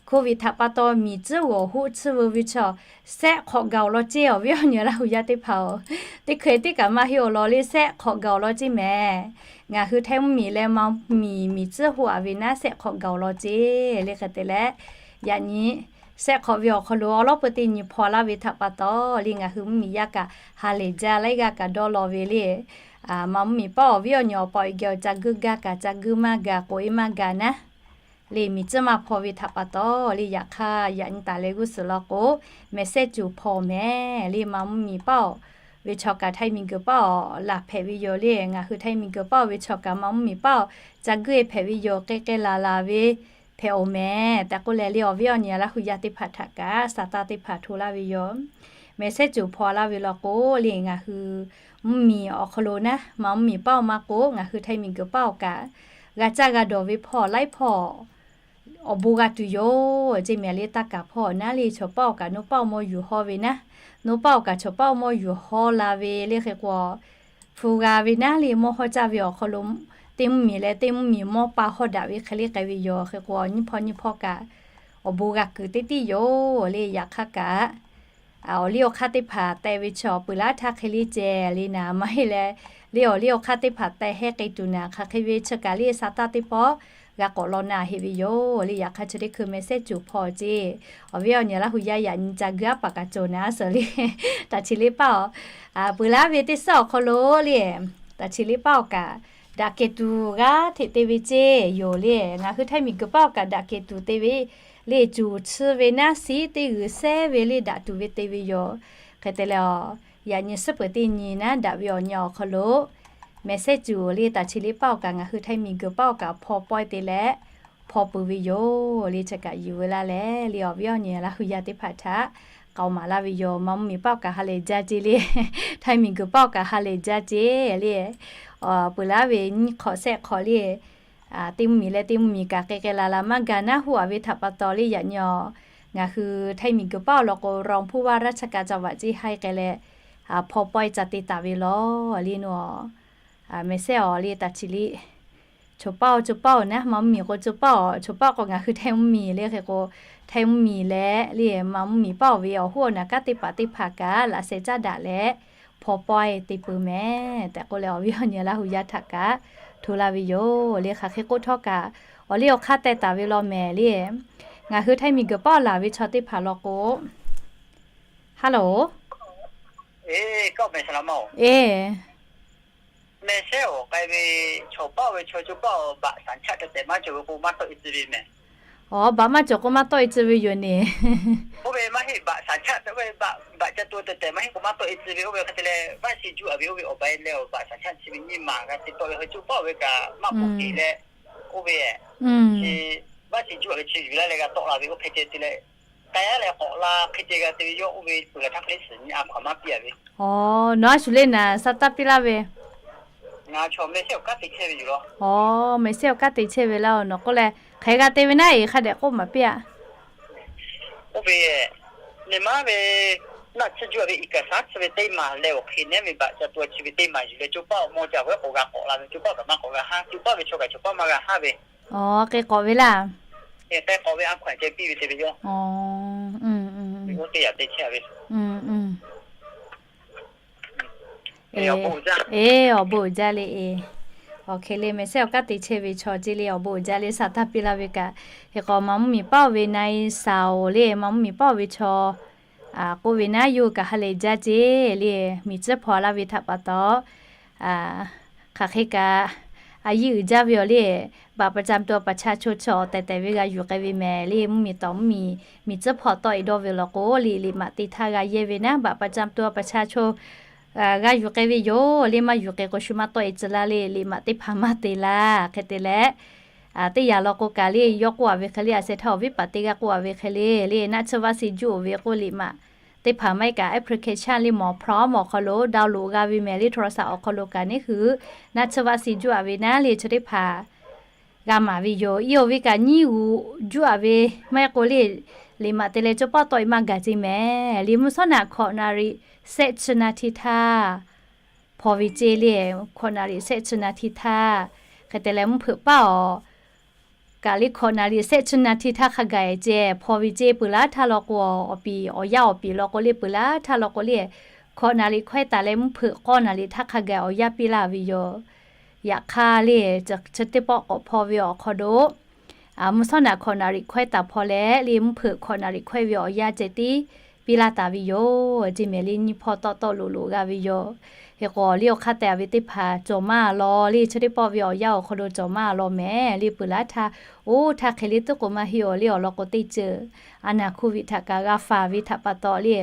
Covid htaꞈ pa taw miˬ tcuhˉ g'awˬ hoˆ tsuhˇ veu ve chaw, shehˆ hk'awꞈ gaˬ awˬ law ceˇ. Awˬ viˉ awˬ nyi Laˇ hu yaˇ teˇ hpaˍ oˬ, teˇ hkui teˇ kaꞈ maˇ heˆ awˬ lawn le, shehˆ hk'awꞈ gaˬ awˬ law ceˇ mehˍ. Ngaˬ hui Htaiˇ mvuhˇmiˬ leh ma mvuhˇmiˬ miˬ tcuhˉ hoˆ a ve naˉ shehˆ hk'awꞈ gaˬ awˬ law ceˇ le. Hk'e te leh, yaꞈ nyi shehˆ hk'awꞈ ve awˬ hk'aw lo awˬ lawˉ peu teˇ nyi hpaw laˇ ve htaꞈ pa taw le, ngaˬ hui mvuhˇmiˬ yaˇ kaꞈ ha lehˬ jaˇ, laiˉ g'aˇ kaꞈ dawˇ law ve le. Ma mvuhˇmiˬ paˉ awˬ viˉ awˬ nyi awˬ pa awˬ geh awˬ ca guiˇ gaˇ kaꞈ ca guiˇ maˇ gaˬ, k'oꞈ e maˇ gaˬ naˉ le, miˬ tcuhˉ maˇ hpaw ve htaꞈ pa taw le. Yaꞈ hk'aˇ, yaꞈ nyi taˍ leh g'uˇ suhˍ law k'o, mehˍ sehˉ cuˬ hpaw mehˍ le. Ma mvuhˇmiˬ paˉ awˬ ve chaw kaꞈ Htaiˇ miˬguiˬ paˉ awˬ laˬ hpehꞈ ve yoˬ le. Ngaˬ hui Htaiˇ miˬguiˬ paˉ awˬ ve chaw kaꞈ ma mvuhˇmiˬ paˉ awˬ ca guiˇ e hpehꞈ ve yoˬ. K'ai k'ai laˬ laˬ ve hpehꞈ oˬ mehˍ tehꞈ k'oˆ leh le, awˬ viˉ awˬ nyi Laˇ hu yaˇ teˇ hpaˍ htaꞈ kaꞈ sa taˇ teˇ hpaˍ hto laˇ ve yoˬ. Mehˍ sehˉ cuˬ hpaw laˇ ve law k'o le, ngaˬ hui mvuhˇmiˬ awˬ hk'aw lo naˉ, ma mvuhˇmiˬ paˉ awˬ maˇ k'o, ngaˬ hui Htaiˇ miˬguiˬ paˉ awˬ kaꞈ g'a caˇ g'a dawˬ ve hpawˇ laiˉ hpawˇ awˬ bon g'a tuˬ yoˬ ceˇ mehˍ le. Taˇ kaˍ hpawˇ naˉ le, chaw paˉ awˬ kaꞈ noˇ paˆ awˬ mawˇ yuˬ hawˇ ve naˉ, noˇ paˆ awˬ kaꞈ chaw paˉ awˬ mawˇ yuˬ hawˇ la ve le. Hk'e k'o, hpu g'a ve naˉ le, mawˇ hawˇ caˇ ve awˬ hk'aw lo teˇ mvuhˇmiˬ leh teˇ mvuhˇmiˬ mawˇ pa hawˇ daꞈ ve hk'e le k'ai ve yoˬ. Hk'e k'o, nyiˇ hpawˇ nyiˇ hpawˇ kaꞈ awˬ bon g'a kuiˬ teˇ tiˉ yoˬ le. Yaꞈ hk'aˇ kaꞈ, awˬ liˇ awˬ hk'aˇ teˇ hpaˍ teh ve chaw peuˬ laˇ htaˇ hk'e le ceh le naˍ maˇ heˆ leh, le awˬ liˇ awˬ hk'aˇ teˇ hpaˍ teh hehˉ k'ai tuˬ naˍ hk'aˬ hk'e ve chi kaꞈ le sa taˇ teˇ pawˆ g'a k'awꞈ law na heˆ ve yoˬ le. Yaꞈ hk'aˇ chi teˇ hkui mehˍ sehˉ cuˬ hpaw ceˇ. Awˬ viˉ awˬ nyi Laˇ hu yaˇ yaꞈ nyi ca guiˇ aˉ paˍ kaꞈ cawˬ naˍ suhˍ le. Taˍ chi liˇ paˉ awˬ, peuˬ laˇ ve teˇ suhˉ awˬ hk'aw lo le, taˍ chi liˇ paˉ awˬ kaꞈ daꞈ kehˬ tuˬ g'aˇ hteꞈ te ve ceˇ yoˬ le. Ngaˬ hui Htaiˇ miˬguiˬ paˉ awˬ kaꞈ daꞈ kehˬ tuˬ te ve le, cuˬ tsuhˇ ve naˉ siˉ teˇ g'uiˬ sehˉ ve le daꞈ tuˬ ve te ve yoˬ. Hk'e te leh, yaꞈ nyi suhˉ peuˬ teˇ nyi naˉ daꞈ ve awˬ nyi awˬ hk'aw lo mehˍ sehˉ cuˬ le, taˍ chi liˇ paˉ awˬ kaꞈ ngaˬ hui Htaiˇ miˬguiˬ paˉ awˬ kaꞈ hpaw pawehˇ te leh hpaw peuˬ ve yoˬ le. Chi kaꞈ yuˬ veu laˇ leh le, awˬ viˉ awˬ nyi Laˇ hu yaˇ teˇ hpaˍ htaꞈ k'aoˍ maˍ laˇ ve yoˬ. Ma mvuhˇmiˬ paˉ awˬ kaꞈ ha lehˬ jaˇ ceˇ le, Htaiˇ miˬguiˬ paˉ awˬ kaꞈ ha lehˬ jaˇ ceˇ le. Peuˬ laˇ ve nyiˇ hk'awꞈ shehˆ hk'awꞈ le, teˇ mvuhˇmiˬ leh teˇ mvuhˇmiˬ kaꞈ k'ai k'ai la la maˇ gaˬ naˉ hoˆ a ve htaꞈ pa taw le, yaꞈ nyi a, ngaˬ hui htaiˇ miˬguiˬ paˉ awˬ lawn k'o, รองผู้ว่าราชการจังหวัดเชียงราย k'ai leh, hpaw pawehˇ ca te taˍ ve law le nu a, mehˍ sehˉ awˬ le taˍ chi le, chaw paˉ-oˬ, chaw paˉ-oˬ naˉ, maˇ mvuhˇmiˬ k'o chaw paˉ-oˬ, chaw paˉ k'o ngaˬ hui htaiˇ mvuhˇmiˬ le hk'e k'o, htaiˇ mvuhˇmiˬ leh le maˇ mvuhˇmiˬ paˉ-oˬ ve awˬ hoˉ awˬ naˬ kanˉ teˇ hpaˍ teˇ hpaˍ kaꞈ laꞈ sheh caˉ daꞈ leh hpaw pawehˇ te peuˬ mehˍ tehꞈ k'oˆ leh, awˬ viˉ awˬ nyi Laˇ hu yaˇ htaꞈ kaꞈ hto laˇ ve yoˬ le. Hk'aˬ hk'e k'oˆ htawˇ kaꞈ, awˬ liˇ awˬ hk'aˇ teh taˍ ve law mehˍ le, ngaˬ hui htaiˇ miˬguiˬ paˉ laˬ ve chaw teˇ hpaˍ law k'o, hello, e, mehˍ sehˉ awˬ k'ai ve, chaw paˉ-oˬ ve chaw, chaw paˉ-oˬ, baꞈ saˍ chaˆ te tehꞈ maˇ cawˬ ve k'o maˇ tawˆ e tcuh ve mehˍ. Aˬ, baꞈ maˇ cawˬ k'o maˇ tawˆ e tcuh ve yoˬ neˬ. Oˇ ve maˇ heˆ, baꞈ saˍ chaˆ te, oˇ ve baꞈ, baꞈ ca to te tehꞈ maˇ heˆ k'o maˇ tawˆ e tcuh ve. Oˇ ve hk'e te leh, vaˇ shi juˆ a ve oˇ ve awˬ ba e leh awˬ baꞈ saˍ chaˆ chi ve nyiˇ maˬ g'a te tawˆ ve, chaw paˉ-oˬ ve kaꞈ maˇ k'oˆ te leh, oˇ ve chi vaˇ shi juˆ a ve chi yuˬ laˇ leh g'a tawˆ la ve, oˇ hk'e te te leh, k'ai a leh k'awꞈ la hk'e te g'a te ve yawˇ, oˇ ve peuˬ laˬ htaˇ hk'e le suhˍ nyi a hkaw a maˇ piˇ a ve. Nawˬ a shu le naˍ sa taˇ piˇ laˇ ve. Ngaˬ chaw mehˍ sehˉ awˬ kanˉ te chehˇ ve yoˬ law. Mehˍ sehˉ awˬ kanˉ te chehˇ ve laˇ-oˬ, nawˬ k'oˆ leh hk'e g'a te ve naˉ, e hk'a dehꞈ k'oˆ maˍ piˇ a. Oˇ ve, neˬ maˇ ve, naˆ tsuhˇ juˆ a ve เอกสาร chi ve teˇ maˬ leh awˬ hk'e nehˉ ve baꞈ ca to chi ve teˇ maˬ yuˬ leh, chaw paˉ awˬ mawˇ ca ve k'awꞈ g'a k'awꞈ la ve, chaw paˉ kaꞈ maˇ k'awꞈ g'a haˉ, chaw paˉ ve chaw kaꞈ chaw paˉ maˇ g'a haˉ ve. Aˬ, k'ai k'awꞈ ve laˇ. K'ai k'awꞈ ve a hkaw a ceh piˇ ve te ve yoˬ. Oˇ teˇ yaꞈ te chehˇ a ve. E, awˬ bon uiˍ jaˇ le e. Awˬ hk'e le mehˍ sehˉ awˬ kanˉ te chehˇ ve chaw ce le awˬ bon uiˍ jaˇ le sa taˇ piˇ laˇ ve kaꞈ. Hk'e k'o maˇ mvuhˇmiˬ paˉ-oˬ ve naˆ e saˍ-oˬ le, maˇ mvuhˇmiˬ paˉ-oˬ ve chaw k'oˆ ve naˉ yawˇ hui kaꞈ ha lehˬ jaˇ ce le, miˬ tcuhˉ hpaw laˇ ve htaꞈ pa taw, hk'aˬ hk'e kaꞈ a yiˇ uiˍ jaˇ ve awˬ le, บัตรประจำตัวประชาชน chi awˬ tehˬ tehˬ ve g'a yuˬ k'ai ve mehˍ le, mvuhˇmiˬ tawˍ mvuhˇmiˬ miˬ tcuhˉ hpaw tawˆ e dawˇ ve law k'o le, liꞈ maꞈ te htaˇ g'a yehˇ ve naˉ บัตรประจำตัวประชาชน g'a yuˬ k'ai ve yoˬ le, maˇ yuˬ k'ai k'o shu maˇ tawˆ e tcuh laˇ le, liꞈ maꞈ teˇ hpaˍ maˇ te laˇ. Hk'e te leh, teˇ yaꞈ law k'o kaꞈ le yawˇ k'oˆ a ve hk'e le, a sheh htaˇ awˬ viˉ paˍ teˇ g'aˇ k'oˆ a ve hk'e le le, naˆ tsuhˇ vaˇ shi juˆ oˬ ve k'oˆ liꞈ maꞈ teˇ hpaˍ maˇ heˆ kaꞈ application le mawˬ พร้อม awˬ hk'aw lo download g'a ve mehˍ le, โทรศัพท์ awˬ hk'aw lo kaꞈ neˉ hui naˆ tsuhˇ vaˇ shi juˆ a ve naˉ le chaw teˇ hpaˍ g'a maˍ ve yoˬ. Iˉ oˬ ve kaꞈ nyiˇ g'uˬ juˆ a ve maˇ heˆ k'o le, liꞈ maꞈ te leh chaw paˉ tawˆ e maˇ gaˬ ce mehˍ le, mvuhˇ shawˉ naꞈ hkawꞈ naˍ riˍ shehˆ chi naˍ hti htaˇ hpaw ve ce le, hkawꞈ naˍ riˍ shehˆ chi naˍ hti htaˇ, hk'e te leh mvuhˇ hpeuꞈ paˉ awˬ kaꞈ le hkawꞈ naˍ riˍ shehˆ chi naˍ hti htaˇ hk'a gaˬ ce hpaw ve ce. Peuˬ laˇ htaˇ law k'o, awˬ piˍ awˬ yanˇ awˬ piˍ law k'o le peuˬ laˇ htaˇ law k'o le, hkawꞈ naˍ riˍ hkawehˇ taˍ leh mvuhˇ hpeuꞈ k'awˇ naˍ riˍ htaˇ hk'a gaˬ awˬ yanˇ piˇ laˇ ve yoˬ. Yaꞈ hk'aˇ le, chi teˇ pawˆ k'awꞈ hpaw ve awˬ hk'aw lo mvuhˇ shawˉ naꞈ hkawꞈ naˍ riˍ hkawehˇ taˍ hpaw leh le, mvuhˇ hpeuꞈ hkawꞈ naˍ riˍ hkawehˇ ve awˬ yanˇ ceh tiˉ piˇ laˇ taˍ ve yoˬ. Ceˇ mehˍ le nyiˇ hpawˇ tawˆ tawˆ loꞈ loꞈ g'a ve yoˬ. Hk'e k'o awˬ liˇ awˬ hk'aˇ te a ve teˇ hpaˍ cawˬ maˇ law le, chi teˇ pawˆ ve awˬ yanˇ awˬ hk'aw lo cawˬ maˇ law mehˍ le, peuˬ laˇ htaˇ, oˇ htaˇ hk'e le tuˉ k'oˍ maˇ heˆ awˬ le, awˬ lawn k'o teˇ ceuˬ a naˍ โควิด htaꞈ kaꞈ g'a faˍ ve htaꞈ pa taw le.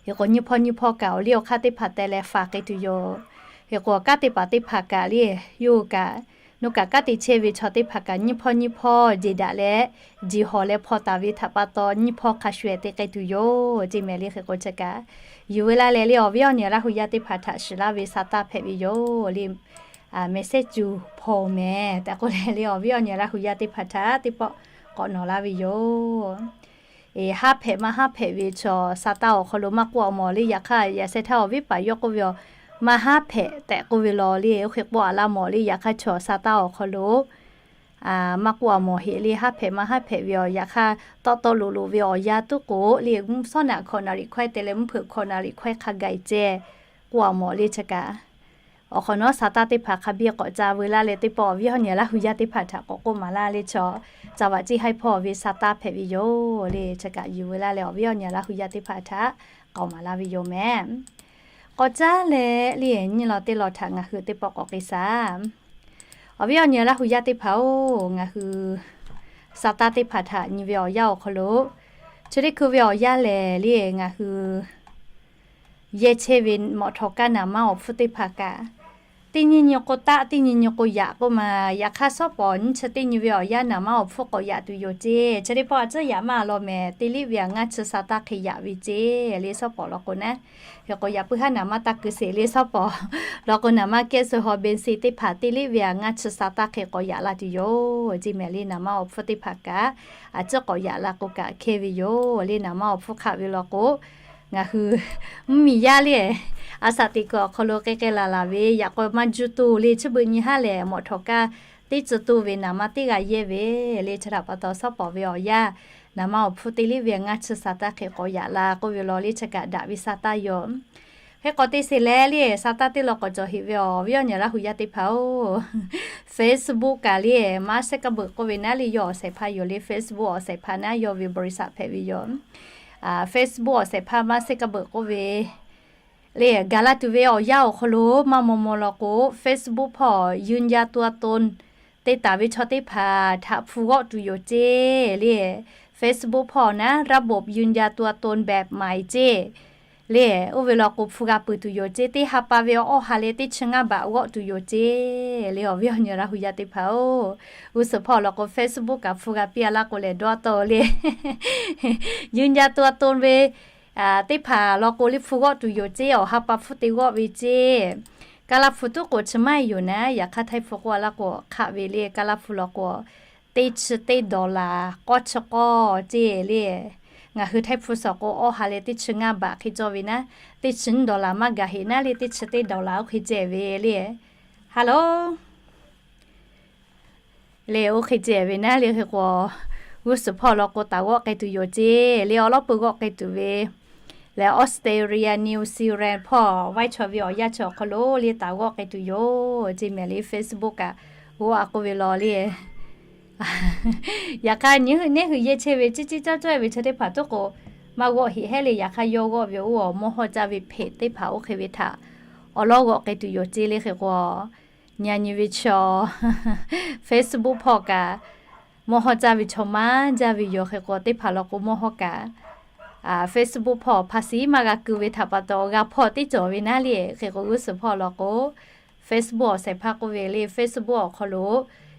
Hk'e k'o nyiˇ hpawˇ nyiˇ hpawˇ kaꞈ awˬ liˇ awˬ hk'aˇ teˇ hpaˍ teh leh faˍ k'ai tuˬ yoˬ. Hk'e k'o kanˉ te paˍ teˇ hpaˍ kaꞈ le, yawˇ hui kaꞈ, nawˬ kaꞈ kanˉ te chehˇ ve chaw teˇ hpaˍ kaꞈ nyiˇ hpawˇ nyiˇ hpawˇ jeˬ daꞈ leh, jeˬ hawˬ leh hpaw taˍ ve htaꞈ pa taw nyiˇ hpawˇ hk'a shuˍ ehˍ te k'ai tuˬ yoˬ. Ceˇ mehˍ le hk'e k'o chi kaꞈ, yuˬ ve laˇ leh le awˬ viˉ awˬ nyi Laˇ hu yaˇ teˇ hpaˍ htaꞈ shiˍ laˇ ve sa taˇ hpehꞈ ve yoˬ le. Mehˍ sehˉ cuˬ hpaw mehˍ tehꞈ k'oˆ leh le awˬ viˉ awˬ nyi Laˇ hu yaˇ teˇ hpaˍ htaꞈ teˇ pawˆ k'awꞈ nawˬ laˇ ve yoˬ. Haˉ hpehꞈ maˇ haˉ hpehꞈ ve chaw sa taˇ awˬ hk'aw lo maˇ k'oˆ a mawˬ le. Yaꞈ hk'aˇ yaꞈ sheh htaˇ awˬ viˉ paˍ yawˇ k'oˆ ve aˬ, maˇ haˉ hpehꞈ tehꞈ k'oˆ ve law le, oˇ hk'e k'oˆ a laˇ mawˬ le. Yaꞈ hk'aˇ chaw sa taˇ awˬ hk'aw lo maˇ k'oˆ a mawˬ heˆ le. Haˉ hpehꞈ maˇ haˉ hpehꞈ ve aˬ, yaꞈ hk'aˇ tawˆ tawˆ loꞈ loꞈ ve awˬ yanˇ tuˉ k'o le, mvuhˇ shawˉ naꞈ hkawꞈ naˍ riˍ hkawehˇ te leh mvuhˇ hpeuꞈ hkawꞈ naˍ riˍ hkawehˇ hk'a gaˬ e ceh k'oˆ a mawˬ le chi kaꞈ. Awˬ hk'awꞈ nawˉ sa taˇ teˇ hpaˍ hk'a biˇ k'awꞈ ca veu laˇ leh teˇ pawˆ awˬ viˉ awˬ nyi Laˇ hu yaˇ teˇ hpaˍ htaꞈ k'awꞈ k'oˆ maˍ laˇ le chaw, ca vaꞈ ceˇ haiˉ hpawˇ ve sa taˇ hpehꞈ ve yoˬ le. Chi kaꞈ yuˬ veu laˇ leh awˬ viˉ awˬ nyi Laˇ hu yaˇ teˇ hpaˍ htaꞈ k'awꞈ maˍ laˇ ve yoˬ mehˍ. K'awꞈ caˉ leh le nyiˇ law teˇ law htaꞈ ngaˬ hui teˇ pawˆ k'awꞈ k'ai shaˍ. Awˬ viˉ awˬ nyi Laˇ hu yaˇ teˇ hpaˍ-oˬ, ngaˬ hui sa taˇ teˇ hpaˍ htaꞈ nyi ve awˬ yanˇ awˬ hk'aw lo, chi teˇ hkui ve awˬ yanˇ lehˬ le ngaˬ hui yehˇ chehˇ ve mawꞈ htawꞈ kaˇ naˍ maˇ awˬ hpfuhˇ teˇ hpaˍ kaꞈ, Teˇ nyi nyi k'o taˆ, teˇ nyi nyi k'o yaꞈ k'oˆ ma. Yaꞈ hk'aˇ shawˉ pawˍ nyiˇ chi teˇ nyi ve awˬ yanˇ naˍ manˇ awˬ hpfuhˇ k'awꞈ yaꞈ tuˬ yoˬ ceˇ. Chi teˇ pawˆ a ciˉ yaꞈ maˇ a law mehˍ, teˇ liˇ ve aꞈ ngaˇ chi sa taˇ hk'e yaꞈ ve ceˇ le shawˉ pawˍ law k'o naˉ. Hk'e k'o yaꞈ puiˉ haˉ naˍ manˇ taˇ keu sheˍ le shawˉ pawˍ law k'o, naˍ manˇ kehˉ suh haw ben se teˇ hpaˍ teˇ liˇ ve aꞈ ngaˇ chi sa taˇ hk'e k'awꞈ yaꞈ la tuˬ yoˬ ceˇ mehˍ le. Naˍ manˇ awˬ hpfuhˇ teˇ hpaˍ kaꞈ a ciˉ k'awꞈ yaꞈ la k'o kaꞈ hkehˇ ve yoˬ le. Naˍ manˇ awˬ hpfuhˇ hk'aˆ ve law k'o, ngaˬ hui mvuhˇmiˬ yaˇ le, a shaꞈ teꞈ kuiˬ awˬ hk'aw lo k'ai k'ai laˬ laˬ ve, yaꞈ k'aw maˇ juˇ tuˬ le, chi beuꞈ nyi haˉ lehˬ mawꞈ htawꞈ kaˇ teˇ tcuh tuˬ ve naˍ manˇ teˇ g'aˇ yehˇ ve le. Chi htaꞈ pa taw shawˉ pawˍ ve awˬ yanˇ, naˍ manˇ awˬ hpfuhˇ teˇ liˇ ve ngaˇ chi sa taˇ hk'e k'awꞈ yaꞈ la k'oˆ ve law le, chi kaꞈ daꞈ ve sa taˇ yoˬ. Hk'e k'awꞈ te sheˍ leh le, sa taˇ teˇ law k'awꞈ cawˬ heꞈ ve awˬ viˉ awˬ nyi Laˇ hu yaˇ teˇ hpaˍ-oˬ, Facebook kaꞈ le, maˇ sehˉ kaˇ beuꞈ k'oˆ ve naˉ le, yawˇ awˬ shehˍ hpaˇ yoˬ le. Facebook awˬ shehˍ hpaˇ naˉ yawˇ ve บริษัท hpehꞈ ve yoˬ. Facebook awˬ shehˍ hpaˇ maˇ sehˉ kaˇ beuꞈ k'oˆ ve le, gaˬ la tuˬ ve awˬ yanˇ awˬ hk'aw lo maˇ maw maw law k'o, Facebook hpawˇ ยืนยันตัวตน te taˍ ve chaw teˇ hpaˍ htaꞈ hpu g'awˆ tuˬ yoˬ ceˇ le. Facebook hpawˇ naˉ ระบบยืนยันตัวตนแบบใหม่ ceˇ le. Oˇ ve law k'o hpu g'a peuˬ tuˬ yoˬ ceˇ. Teˇ ha pa ve awˇ ha leh teˇ chi ngaˇ baꞈ g'awˆ tuˬ yoˬ ceˇ le. Awˬ viˉ awˬ nyi Laˇ hu yaˇ teˇ hpaˍ-oˬ, g'uˇ suhˍ hpawˇ law k'o Facebook kaꞈ hpu g'a piˇ a laˇ k'o lehˬ dawˇ tawˆ le. ยืนยันตัวตน ve teˇ hpaˍ law k'o le hpu g'awˆ tuˬ yoˬ ceˇ. Awˬ ha pa hpfuhˇ te g'awˆ ve ceˇ. Kaˇ laˇ hpu tuˉ k'o chi maˇ heˆ yoˬ naˉ. Yaꞈ hk'aˇ Htaiˇ hpu k'oˆ a laˇ k'o hk'aˆ ve le, Kaˇ laˇ hpu law k'o teˇ chi teˇ ดอลลาร์ k'awˇ chi k'awˇ ceˇ le. Ngaˬ hui Htaiˇ hpu suhˍ k'o awˇ ha leh teˇ chi ngaˇ baꞈ hk'e cawˇ ve naˉ, teˇ chi nyiˇ ดอลลาร์ maˇ gaˬ heꞈ naˉ le, teˇ chi teˇ ดอลลาร์ oˇ hk'e ceh ve le. Hello le, oˇ hk'e ceh ve naˉ le. Hk'e k'o g'uˇ suhˍ hpawˇ law k'o taˍ g'awˆ k'ai tuˬ yoˬ ceˇ le. Awˬ lawˉ peuˬ g'awˆ k'ai tuˬ ve lehˬ, Australia, New Zealand hpawˇ vaiˇ chaw ve awˬ yanˇ chi awˬ hk'aw lo le taˍ g'awˆ k'ai tuˬ yoˬ ceˇ mehˍ le. Facebook kaꞈ g'awˆ a k'oˆ ve law le. Yaꞈ hk'aˇ nyi neˇ hui yehˇ chehˇ ve ciˉ ciˉ cawˇ cawˇ ve chi teˇ hpaˍ tuˉ k'o maˇ g'awˆ heꞈ hehˉ le. Yaꞈ hk'aˇ yawˇ g'awˆ ve oˇ awˬ mawˇ hawˇ caˇ ve เพจ teˇ hpaˍ oˇ hk'e ve htaꞈ awˬ lawˉ g'awˆ k'ai tuˬ yoˬ ceˇ le. Hk'e k'o nyi nyi ve chi Facebook hpawˇ kaꞈ mawˇ hawˇ caˇ ve chaw maˇ jaˇ ve yoˬ. Hk'e k'o teˇ hpaˍ law k'o mawˇ hawˇ kaꞈ Facebook hpawˇ ภาษี maˇ g'a keu ve htaꞈ pa taw g'a hpawˇ teˇ cawˬ ve naˉ le. Hk'e k'o g'uˇ suhˍ hpawˇ law k'o Facebook awˬ shehˍ hpaˇ k'oˆ ve le, Facebook awˬ hk'aw lo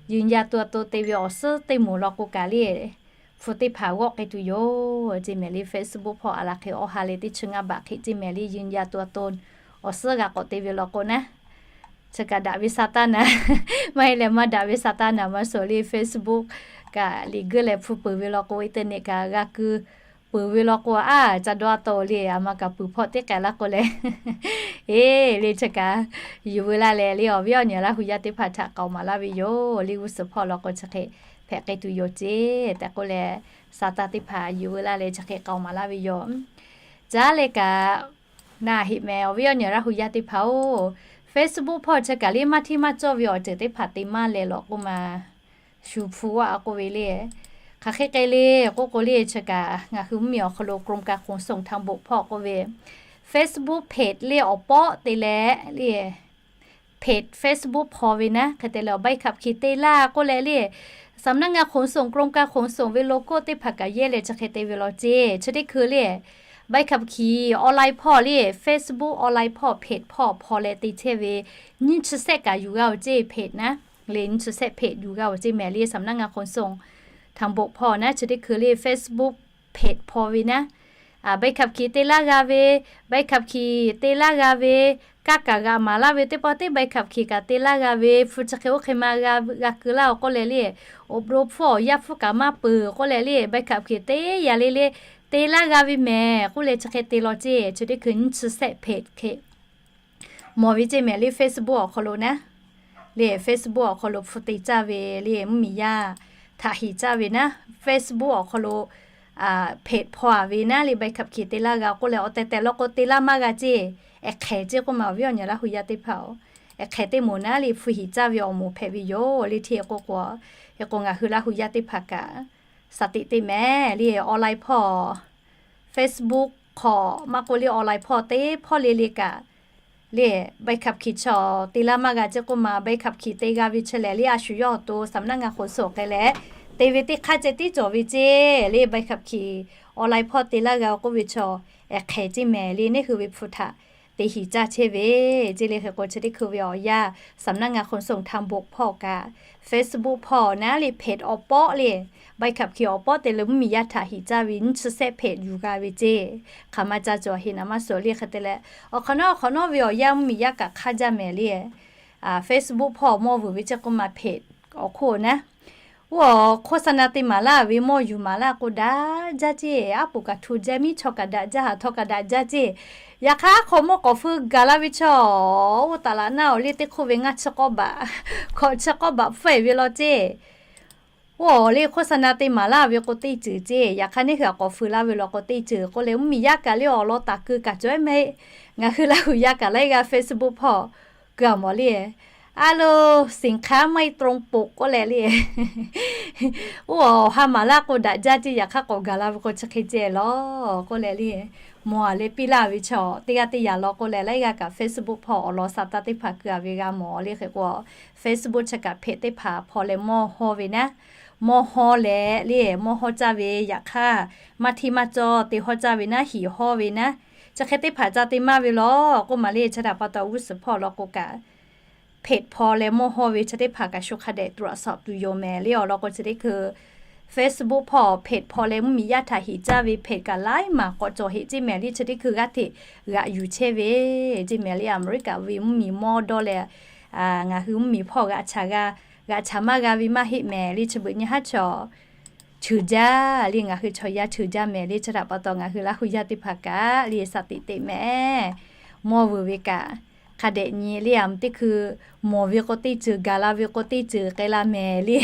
ยืนยันตัวตน te ve awˬ suhˉ teˇ moˍ law k'o kaꞈ le hpu teˇ hpaˍ g'awˆ k'ai tuˬ yoˬ ceˇ mehˍ le. Facebook hpawˇ a laˬ hk'e awˇ ha leh teˇ chi ngaˇ baꞈ hk'e ceˇ mehˍ le. ยืนยันตัวตน awˬ suhˉ g'a k'awꞈ te ve law k'o naˉ, chi kaꞈ daꞈ ve sa taˇ naˍ, maˇ heˆ leh maˇ daꞈ ve sa taˇ naˍ maˇ suh le. Facebook kaꞈ liꞈ geuˆ leh hpu peuˬ ve law k'o, internet kaꞈ g'a keu peuˬ ve law k'o, a ca dawˇ a taw le, a ma kaꞈ peuˬ hpawˇ teˇ k'ai laˇ k'o leh, e le chi kaꞈ yuˬ veu laˇ leh le awˬ viˉ awˬ nyi Laˇ hu yaˇ teˇ hpaˍ htaꞈ k'aoˍ maˍ laˇ ve yoˬ. Le g'uˇ suhˍ hpawˇ law k'o chi hk'e hpehꞈ k'ai tuˬ yoˬ ceˇ tehꞈ k'oˆ leh, sa taˇ teˇ hpaˍ yuˬ veu laˇ leh chi hk'e k'aoˍ maˍ laˇ ve yoˬ. Caˉ leh kaꞈ naˬ heꞈ mehˍ awˬ viˉ awˬ nyi Laˇ hu yaˇ teˇ hpaˍ-oˬ, Facebook hpawˇ chi kaꞈ le maˇ hteˇ maˇ cawˇ ve awˬ ceuˬ teˇ hpaˍ te maˇ leh law k'oˆ ma shu hpu g'awˆ a k'oˆ ve le. Hk'aˬ hk'e k'ai le k'oˆ k'o le, chi kaꞈ ngaˬ hui mvuhˇmiˬ awˬ hk'aw lo กรมการขนส่งทางบก hpawˇ k'oˆ ve Facebook เพจ le awˬ pawˆ te leh le เพจ Facebook hpawˇ ve naˉ hk'e te leh awˬ ใบขับขี่ te laˇ k'oˆ leh le สำนักงานขนส่ง กรมการขนส่ง ve logo teˇ hpaˍ kaꞈ yehˇ leh chi hk'e te ve law ceˇ. Chi teˇ hkui le ใบขับขี่ online hpawˇ le Facebook online hpawˇ เพจ hpawˇ hpawˇ leh te chehˇ ve nyiˇ chi sehˆ kaꞈ yuˬ g'a-oˬ ceˇ. เพจ naˉ le nyiˇ chi sehˆ เพจ yuˬ g'a-oˬ ceˇ mehˍ le. สำนักงานขนส่งทางบก hpawˇ naˉ chi teˇ hkui le Facebook เพจ hpawˇ ve naˉ ใบขับขี่ te laˇ g'a ve, ใบขับขี่ te laˇ g'a ve, kaˇ kaꞈ g'aꞈ maˍ laˇ ve teˇ pawˆ teˇ ใบขับขี่ kaꞈ te laˇ g'a ve, hpu chi hk'e oˇ hk'e ma g'a keu laˇ-oˬ k'oˆ leh le, awˬ blo hpfuhˇ awˬ yaˇ hpfuhˇ kaꞈ maˇ peuˬ k'oˆ leh le ใบขับขี่ te yaꞈ le le te laˇ g'a ve mehˍ k'oˆ leh chi hk'e te law ceˇ. Chi teˇ hkui nyiˇ chi sehˆ เพจ hk'e mawˬ ve ceˇ mehˍ le. Facebook awˬ hk'aw lo naˉ le Facebook awˬ hk'aw lo hpu te caˇ ve le mvuhˇmiˬ yaˇ htaꞈ heˍ caˇ ve naˉ Facebook awˬ hk'aw lo เพจ hpawˇ a ve naˉ le ใบขับขี่ te laˇ g'a k'oˆ leh awˬ tehˬ tehˬ law k'o te laˇ maˇ g'a ceˇ. Ehˍ hk'ehˍ ceˇ k'oˆ ma awˬ viˉ awˬ nyi Laˇ hu yaˇ teˇ hpaˍ-oˬ, ehˍ hk'ehˍ teˇ moˍ naˉ le hpu heˍ caˇ ve awˬ moˍ hpehꞈ ve yoˬ le. Hteˇ k'oˆ k'o, hk'e k'o ngaˬ hui Laˇ hu yaˇ teˇ hpaˍ kaꞈ สติ te mehˍ le online hpawˇ Facebook hk'awꞈ maˇ k'oˆ le online hpawˇ teˇ hpawˇ le le kaꞈ le ใบขับขี่ chaw te laˇ maˇ g'a ceˇ k'oˆ ma ใบขับขี่ te g'a ve chi lehˬ le a shu yawˇ awˬ to สำนักงานขนส่ง k'ai leh te ve teˇ hk'aˇ ceh tiˉ cawˬ ve ceˇ le ใบขับขี่ online hpawˇ te laˇ g'a k'oˆ ve chaw ehˍ hk'ehˍ ceˇ mehˍ le. Neˇ hui ve hpu htaꞈ te hiˍ caˇ chehˇ ve, ceˇ le. Hk'e k'o chi teˇ hkui ve awˬ yanˇ สำนักงานขนส่งทางบก hpawˇ kaꞈ, Facebook hpawˇ naˉ le เพจ awˬ pawˆ le, ใบขับขี่ awˬ pawˆ te leh mvuhˇ miˬ yaˇ htaꞈ hiˍ caˇ ve nyiˇ chi sehˆ เพจ yuˬ g'a ve ceˇ. Hk'aˬ ma ca cawˬ heˍ naˍ maˇ suhˍ le. Hk'e te leh awˬ hk'awꞈ nawˉ awˬ hk'awꞈ nawˉ ve awˬ yanˇ mvuhˇ miˬ yaˇ kaꞈ hk'aˇ jaˇ mehˍ le. Facebook hpawˇ mawˇ vuiˬ ve ceˇ k'oˆ ma เพจ awˬ hk'oˆ naˉ, oˇ awˬ โฆษณา te maˍ laˇ ve mawˇ yuˬ maˍ laˇ k'o daꞈ jaˇ ceˇ. Aˉ poꞈ kaꞈ hto jaˇ, miˉ chaw kaꞈ daꞈ jaˇ, haˍ htaw kaꞈ daꞈ jaˇ ceˇ. Yaꞈ hk'aˇ hk'awꞈ mawˇ k'awꞈ feu gaˬ la ve chaw, oˇ taˍ laꞈ naˉ awˬ le teˇ hk'oˆ ve ngaˇ chi k'awˇ baꞈ, hkawꞈ chi k'awˇ baꞈ hpfuhˇ ve law ceˇ. Oˇ awˬ le โฆษณา te maˍ laˇ ve k'o teˇ ceuˬ ceˇ. Yaꞈ hk'aˇ neˇ hui aꞈ k'awꞈ feu laˇ ve law k'o teˇ ceuˬ k'oˆ leh, mvuhˇ miˬ yaˇ kaꞈ le awˬ lawn taˍ keu kaꞈ cawˬ ehˉ mehˍ. Ngaˬ hui Laˇ huˍ yaˇ kaꞈ laiˉ g'aˇ Facebook hpawˇ keu a mawˬ le. A lo, สินค้าไม่ตรงปก k'oˆ leh le. Oˇ awˬ ha maˍ laˇ k'o daꞈ jaˇ ceˇ, yaꞈ hk'aˇ k'awꞈ gaˬ la ve k'o chi hk'e ceh lawˬ k'oˆ leh le. Mawˬ a le piˇ laˇ ve chaw teˇ g'aˇ teˇ yanˇ lawˬ k'oˆ leh, laiˉ g'aˇ kaꞈ Facebook hpawˇ awˬ lawn sa taˇ teˇ hpaˍ keu a ve g'a mawˬ le. Hk'e k'o Facebook chi kaꞈ เพจ teˇ hpaˍ hpawˇ leh mawˇ hawˇ ve naˉ, mawˇ hawˇ leh le mawˇ hawˇ caˇ ve, yaꞈ hk'aˇ maˇ hteˇ maˇ cawˇ te hawˇ caˇ ve naˉ, hiˍ hawˇ ve naˉ, chi hk'e teˇ hpaˍ ca te maˇ ve lawˬ k'oˆ ma le. Chi htaꞈ pa taw g'uˇ suhˍ hpawˇ law k'o kaꞈ เพจ hpawˇ leh mawˇ hawˇ ve chi teˇ hpaˍ kaꞈ shu hk'a dehꞈ ตรวจสอบ tuˬ yoˬ mehˍ le. Awˬ lawn k'o chi teˇ hkui Facebook hpawˇ เพจ hpawˇ leh mvuhˇ miˬ yaˇ htaꞈ hiˍ caˇ ve เพจ kaꞈ laiˉ maˬ k'awꞈ cawˬ heˍ ceˇ mehˍ le. Chi teˇ hkui g'aˇ hteꞈ g'aꞈ yuˬ chehˇ ve ceˇ mehˍ le. Aˍmeˍriˆkaꞈ ve mvuhˇ miˬ mawˇ dawˇ leh ngaˬ hui mvuhˇ miˬ hpawˇ g'aꞈ chaꞈ g'a, g'aꞈ chaꞈ maˇ g'a ve maˇ heˆ mehˍ le. Chi beuꞈ nyi haˉ chaw cheuˬ jaˇ le. Ngaˬ hui chaw yaˇ cheuˬ jaˇ mehˍ le. Chi htaꞈ pa taw ngaˬ hui Laˇ huˍ yaˇ teˇ hpaˍ kaꞈ le สติ teꞈ mehˍ. Mawˇ vuiˬ ve kaꞈ hk'a dehꞈ nyi le. Aˬ mvuh teˇ hkui mawˬ ve k'o teˇ ceuˬ, gaˬ la ve k'o teˇ ceuˬ k'ai la mehˍ le.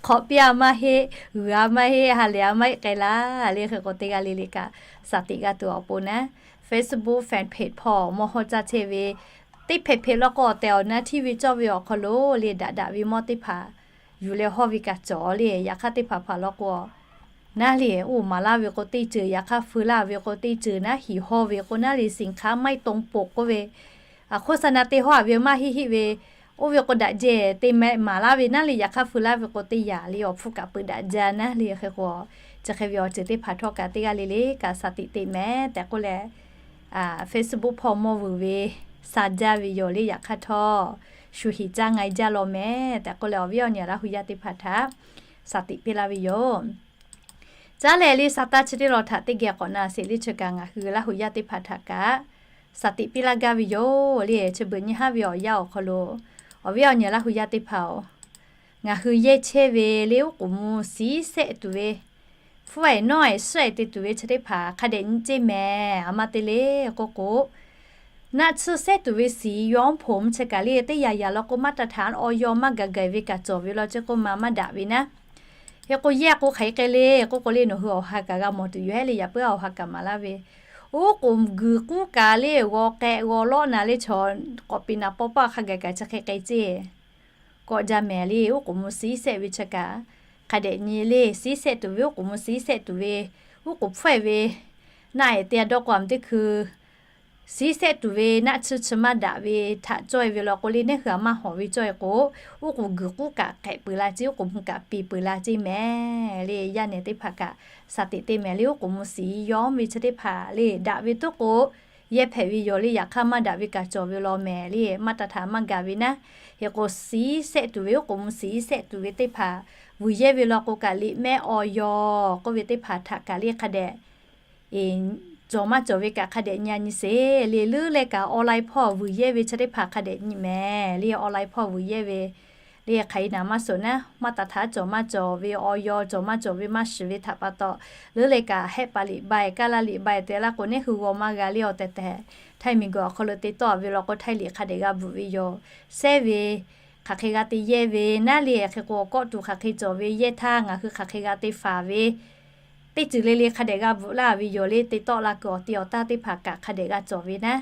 Hk'awꞈ piˇ a maˇ heˆ, g'uiˬ a maˇ heˆ, ha lehˬ a maˇ heˆ k'ai la le. Hk'e k'o teˇ g'aˇ le le kaꞈ สติ g'a tuˬ awˬ pon naˉ, Facebook fan page hpawˇ mawˇ hawˇ caˇ chehˇ ve teˇ เพจ law k'o awˬ tehˬ awˬ na hteˇ ve cawˇ ve awˬ hk'aw lo le daꞈ daꞈ ve mawˇ teˇ hpaˍ yuˬ leh hawˇ ve kaꞈ cawˬ le. Yaꞈ hk'aˇ teˇ hpaˍ hpaˍ law k'o naˉ le, oˇ maˍ laˇ ve k'o teˇ ceuˬ, yaꞈ hk'aˇ feu laˇ ve k'o teˇ ceuˬ naˉ, hiˍ hawˇ ve k'o naˉ le, สินค้าไม่ตรงปก k'oˆ ve โฆษณา te hawˇ a ve maˇ heˆ heˆ ve, oˇ ve k'o daꞈ jehˬ te meh maˍ laˇ ve naˉ le, yaꞈ hk'aˇ feu laˇ ve k'o teˇ yanˇ le awˬ hpfuhˇ kaꞈ peu daꞈ jaˇ naˉ le. Hk'e k'o chi hk'e ve awˬ ceuˬ teˇ hpaˍ htawˇ kaꞈ teˇ g'aˇ le le kaꞈ สติ teꞈ mehˍ tehꞈ k'oˆ leh, Facebook hpawˇ mawˇ vuiˬ ve sa jaˇ ve yoˬ le. Yaꞈ hk'aˇ htawˇ shu hiˍ caˇ nga jaˇ law mehˍ tehꞈ k'oˆ leh, awˬ viˉ awˬ nyi Laˇ huˍ yaˇ teˇ hpaˍ htaꞈ สติ piˇ laˇ ve yoˬ. Caˉ leh le sa taˇ chi teˇ law htaꞈ teˇ geh k'awꞈ na sheˍ le. Chi kaꞈ ngaˬ hui Laˇ huˍ yaˇ teˇ hpaˍ htaꞈ kaꞈ สติ piˇ laˇ gaˇ ve yoˬ le. Chi beuꞈ nyi haˉ ve awˬ yanˇ awˬ hk'aw lo awˬ viˉ awˬ nyi Laˇ huˍ yaˇ teˇ hpaˍ-oˬ, ngaˬ hui yehˇ chehˇ ve le oˉ k'oˍ mvuh shiˉ shehˆ tuˬ ve, hpfuhˇ-ehˍ nawˉ-ehˍ suhˉ-ehˍ te tuˬ ve chi teˇ hpaˍ hk'a dehꞈ nyi ceˇ mehˍ. A ma te le k'oˆ k'o, naˆ tsuhˇ shehˆ tuˬ ve shiˍ yawˇ hpon chi kaꞈ le teˇ yanˇ yanˇ law k'o maˇ taˇ htaꞈ awˬ yaw maˇ gaˬ gaˬ ve kaꞈ cawˬ ve law ceˇ k'oˆ ma maˇ daꞈ ve naˉ. Hk'e k'o yehˇ k'o hk'aˬ hk'e le k'oˆ k'o le, nawˬ hui awˬ ha kaꞈ g'a mawˬ tuˬ yoˬ heˉ le. Yaꞈ puiˉ awˬ ha kaꞈ maˍ laˇ ve, oˉ k'oˍ guiˬ k'uˉ kaꞈ le g'aw k'ehꞈ g'aw lawˆ na le chaw k'awꞈ piˍ naˍ pawˆ paˆ hk'a gaˬ kaꞈ chi hk'e k'ai ceˇ k'awꞈ jaˇ mehˍ le. Oˉ k'oˍ mvuh shiˉ shehˆ ve chi kaꞈ hk'a dehꞈ nyi le. Shiˉ shehˆ tuˬ ve oˉ k'oˍ mvuh shiˉ shehˆ tuˬ ve, oˉ k'oˍ hpfuhˇ-ehˍ ve naˆ-ehˍ te a dawˇ k'o a mvuh teˇ hkui shiˉ shehˆ tuˬ ve naˆ tsuhˇ chi maˇ daꞈ ve htaꞈ cawˇ-e ve law k'o le, neˇ hui a maˇ hawˍ ve cawˇ-e k'o, oˉ k'oˍ guiˬ k'uˉ kaꞈ k'ehꞈ peuˬ la ceˇ, oˉ k'oˍ mvuh kaꞈ piˍ peuˬ la ceˇ mehˍ le. Yaˇ nehˬ teˇ hpaˍ kaꞈ สติ te mehˍ le. Oˉ k'oˍ mvuh shiˍ yawˇ ve chi teˇ hpaˍ le daꞈ ve tuˉ k'o yehˇ hpehꞈ ve yoˬ le. Yaꞈ hk'aˇ maˇ daꞈ ve kaꞈ cawˬ ve law mehˍ le. Maˇ taˍ htaꞈ maˇ gaˬ ve naˉ. Hk'e k'o shiˉ shehˆ tuˬ ve oˉ k'oˍ mvuh shiˉ shehˆ tuˬ ve teˇ hpaˍ vuiˬ yehˇ ve law k'o kaꞈ liꞈ mehˆ awˬ yaw k'oˆ ve teˇ hpaˍ htaꞈ kaꞈ le hk'a dehꞈ cawˬ maˇ cawˬ ve kaꞈ hk'a dehꞈ nyi a nyi sheˍ le. Leuˉ leh kaꞈ online hpawˇ vuiˬ yehˇ ve chi teˇ hpaˍ hk'a dehꞈ nyi mehˍ le. Online hpawˇ vuiˬ yehˇ ve le hk'aˬ hk'e naˍ maˇ suhˍ naˉ, maˇ taˍ htaꞈ cawˬ maˇ cawˬ ve awˬ yaw cawˬ maˇ cawˬ ve maˇ shiˍ ve htaꞈ pa taw, leuˉ leh kaꞈ hehˆ paˍ liꞈ bai kaˇ laˇ liꞈ bai te laˇ k'o neˇ hui g'aw maˇ g'a le. Awˬ tehˬ tehˬ Htaiˇ miˬ guiˬ awˬ hk'aw lo te tawˆ ve law k'o Htaiˇ liꞈ hk'a dehꞈ g'a bvuhꞈ ve yoˬ. Sehˉ ve hk'aˬ hk'e g'a te yehˇ ve naˉ le. Hk'e k'o kawˆ tuˬ hk'aˬ hk'e cawˬ ve yehˇ htaˇ ngaˬ hui hk'aˬ hk'e g'a te faˍ ve teˇ ceuˬ le le hk'a dehꞈ g'a bvuhꞈ laˇ ve yoˬ le. Te tawˆ la kuiˬ awˬ te awˬ taˇ teˇ hpaˍ kaꞈ hk'a dehꞈ g'a cawˬ ve naˉ.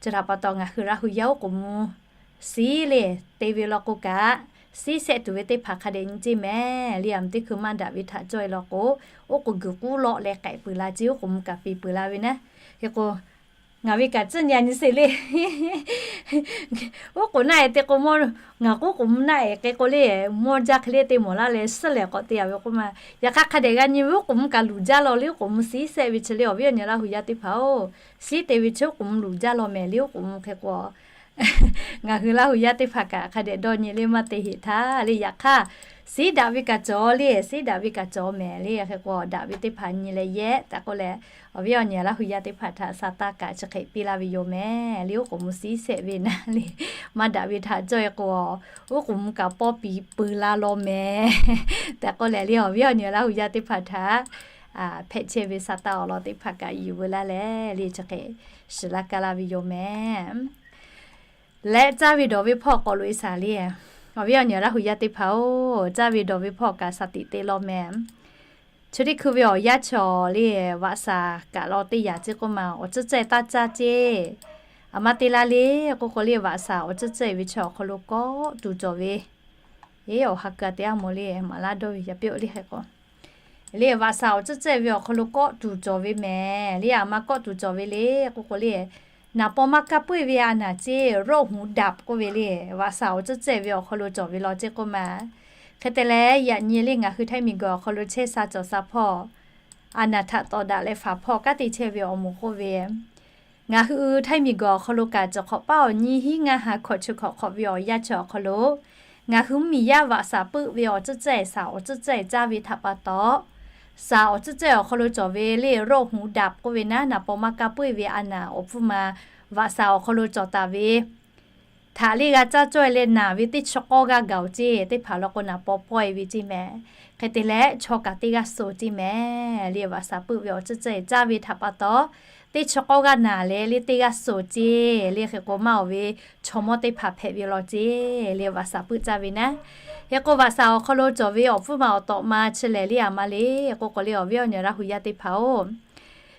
Chi htaꞈ pa taw ngaˬ hui Laˇ huˍ yaˇ oˉ k'oˍ mvuh shiˉ le te ve law k'o kaꞈ, shiˉ shehˆ tuˬ ve teˇ hpaˍ hk'a dehꞈ nyi ceˇ mehˍ le. A mvuh teˇ hkui maˇ daꞈ ve htaꞈ cawˇ-e law k'o, oˉ k'oˍ guiˬ k'uˉ lawˆ leh k'ehꞈ peuˬ la ceˇ, oˉ k'oˍ mvuh kaꞈ piˍ peuˬ la ve naˉ. Hk'e k'o Ngaˬ ve kaꞈ tcuhˇ nyi a nyi sheˍ le. Uˉ k'oˍ naˆ e te k'o mawˇ, ngaˬ k'oˆ k'oˍ mvuh naˆ e k'e k'o le, mawˇ jaˇ hk'e le te mawˬ laˇ leh suhˉ lehˬ k'awꞈ te a ve k'oˆ ma. Yaꞈ hk'aˇ hk'a dehꞈ g'a nyi ve uˉ k'oˍ mvuh kaꞈ luˬ jaˇ law le, uˉ k'oˍ mvuh siˉ shehˆ ve chi le awˬ viˉ awˬ nyi Laˇ hu yaˇ teˇ hpaˍ-oˬ, siˉ te ve chi uˉ k'oˍ mvuh luˬ jaˇ law mehˍ le, uˉ k'oˍ mvuh hk'e k'o ngaˬ hui Laˇ hu yaˇ teˇ hpaˍ kaꞈ hk'a dehꞈ dawˇ nyi le maˇ te heꞈ htaˇ le. Yaꞈ hk'aˇ, siˉ daꞈ ve kaꞈ cawˬ le, siˉ daꞈ ve kaꞈ cawˬ mehˍ le. Hk'e k'o daꞈ ve teˇ hpaˍ nyi leh yehˆ tehꞈ k'oˆ leh, awˬ viˉ awˬ nyi Laˇ hu yaˇ teˇ hpaˍ htaꞈ sa taˇ kaꞈ chi hk'e piˇ laˇ ve yoˬ mehˍ le. Uˉ k'oˍ mvuh siˉ shehˆ ve naˉ le, maˇ daꞈ ve htaꞈ cawˇ e k'o, uˉ k'oˍ mvuh kaꞈ pawˇ piˍ peuˬ la law mehˍ tehꞈ k'oˆ leh le, awˬ viˉ awˬ nyi Laˇ hu yaˇ teˇ hpaˍ htaꞈ hpehꞈ chehˇ ve sa taˇ awˬ lawn teˇ hpaˍ kaꞈ yuˬ veu laˇ leh le chi hk'e shiˍ laˇ kaˇ laˇ ve yoˬ mehˍ. Leh caˇ ve dawˬ ve hpawˇ k'awꞈ loꞈ e shaˍ le. Awˬ viˉ awˬ nyi Laˇ hu yaˇ teˇ hpaˍ-oˬ, caˇ ve dawˬ ve hpawˇ kaꞈ shaˍ tiꞈ te law mehˍ. Chi teˇ hkui ve awˬ yanˇ chi awˬ le, vaꞈ shaˍ kaꞈ law teˇ yanˇ ceˇ k'oˆ ma, awˬ tcuhˉ cehˇ taˇ caˇ ceˇ. Aˬ ma te la le k'oˆ k'o le, vaꞈ shaˍ awˬ tcuhˉ cehˇ ve chi awˬ hk'aw lo kawˆ tuˬ cawˬ ve, eˬ, awˬ ha ka te a mawˬ le, maˍ laˇ dawˇ ve yaꞈ piˇ-oˆ le hk'e k'o le, vaꞈ shaˍ awˬ tcuhˉ cehˇ ve awˬ hk'aw lo kawˆ tuˬ cawˬ ve mehˍ le. Aˬ ma kawˆ tuˬ cawˬ ve le k'oˆ k'o le, naˍ paw maˇ kaˇ puiˇ ve a naˍ ceˇ, roˆ huˍ daꞈ k'oˆ ve le, vaꞈ shaˍ awˬ tcuhˉ cehˇ ve awˬ hk'aw lo cawˬ ve law ceˇ k'oˆ ma. Hk'e te leh yaꞈ nyi le ngaˬ hui Htaiˇ miˬ guiˬ awˬ hk'aw lo chehˇ sha cawˬ sha hpawˇ, a naˍ htaꞈ tawˍ daꞈ leh faˍ hpawˇ kanˉ te chehˇ ve awˬ moˍ k'oˆ ve, ngaˬ hui Htaiˇ miˬ guiˬ awˬ hk'aw lo kaꞈ cawˬ hk'awꞈ paˉ awˬ nyiˇ hinˉ ngaˇ ha hkawꞈ chi hkawꞈ hk'awꞈ ve awˬ yanˇ chi awˬ hk'aw lo, ngaˬ hui mvuhˇmiˬ yaˇ vaꞈ shaˍ puiˆ ve awˬ tcuhˉ cehˇ, shaˍ awˬ tcuhˉ cehˇ caˇ ve htaꞈ pa taw, shaˍ awˬ tcuhˉ cehˇ awˬ hk'aw lo cawˬ ve le roˆ huˍ daꞈ k'oˆ ve naˉ, naˍ paw maˇ kaˇ puiˇ ve a naˍ awˬ hpfuhˇ ma vaꞈ shaˍ awˬ hk'aw lo cawˬ taˍ ve htaꞈ le g'a caˇ cawˇ e leh naˍ ve teˇ chi k'awˇ g'aˇ gaˬ-oˬ ceˇ. Teˇ hpaˍ law k'o naˍ paw pawehˇ ve ceˇ mehˍ. Hk'e te leh chaw kaꞈ teˇ g'aˇ suh ceˇ mehˍ le. Vaꞈ shaˍ puiˆ ve awˬ tcuhˉ cehˇ caˇ ve htaꞈ pa taw, teˇ chi k'awˇ g'aˇ naˍ leh le teˇ g'aˇ suh ceˇ le. Hk'e k'o maˇ oˬ ve chaw mawˇ teˇ hpaˍ hpehꞈ ve law ceˇ le, vaꞈ shaˍ puiˆ caˇ ve naˉ. Hk'e k'o vaꞈ shaˍ awˬ hk'aw lo cawˬ ve awˬ hpfuhˇ ma awˬ tawꞈ ma chi lehˬ le aˬ ma le k'oˆ k'o le, awˬ viˉ awˬ nyi Laˇ hu yaˇ teˇ hpaˍ-oˬ,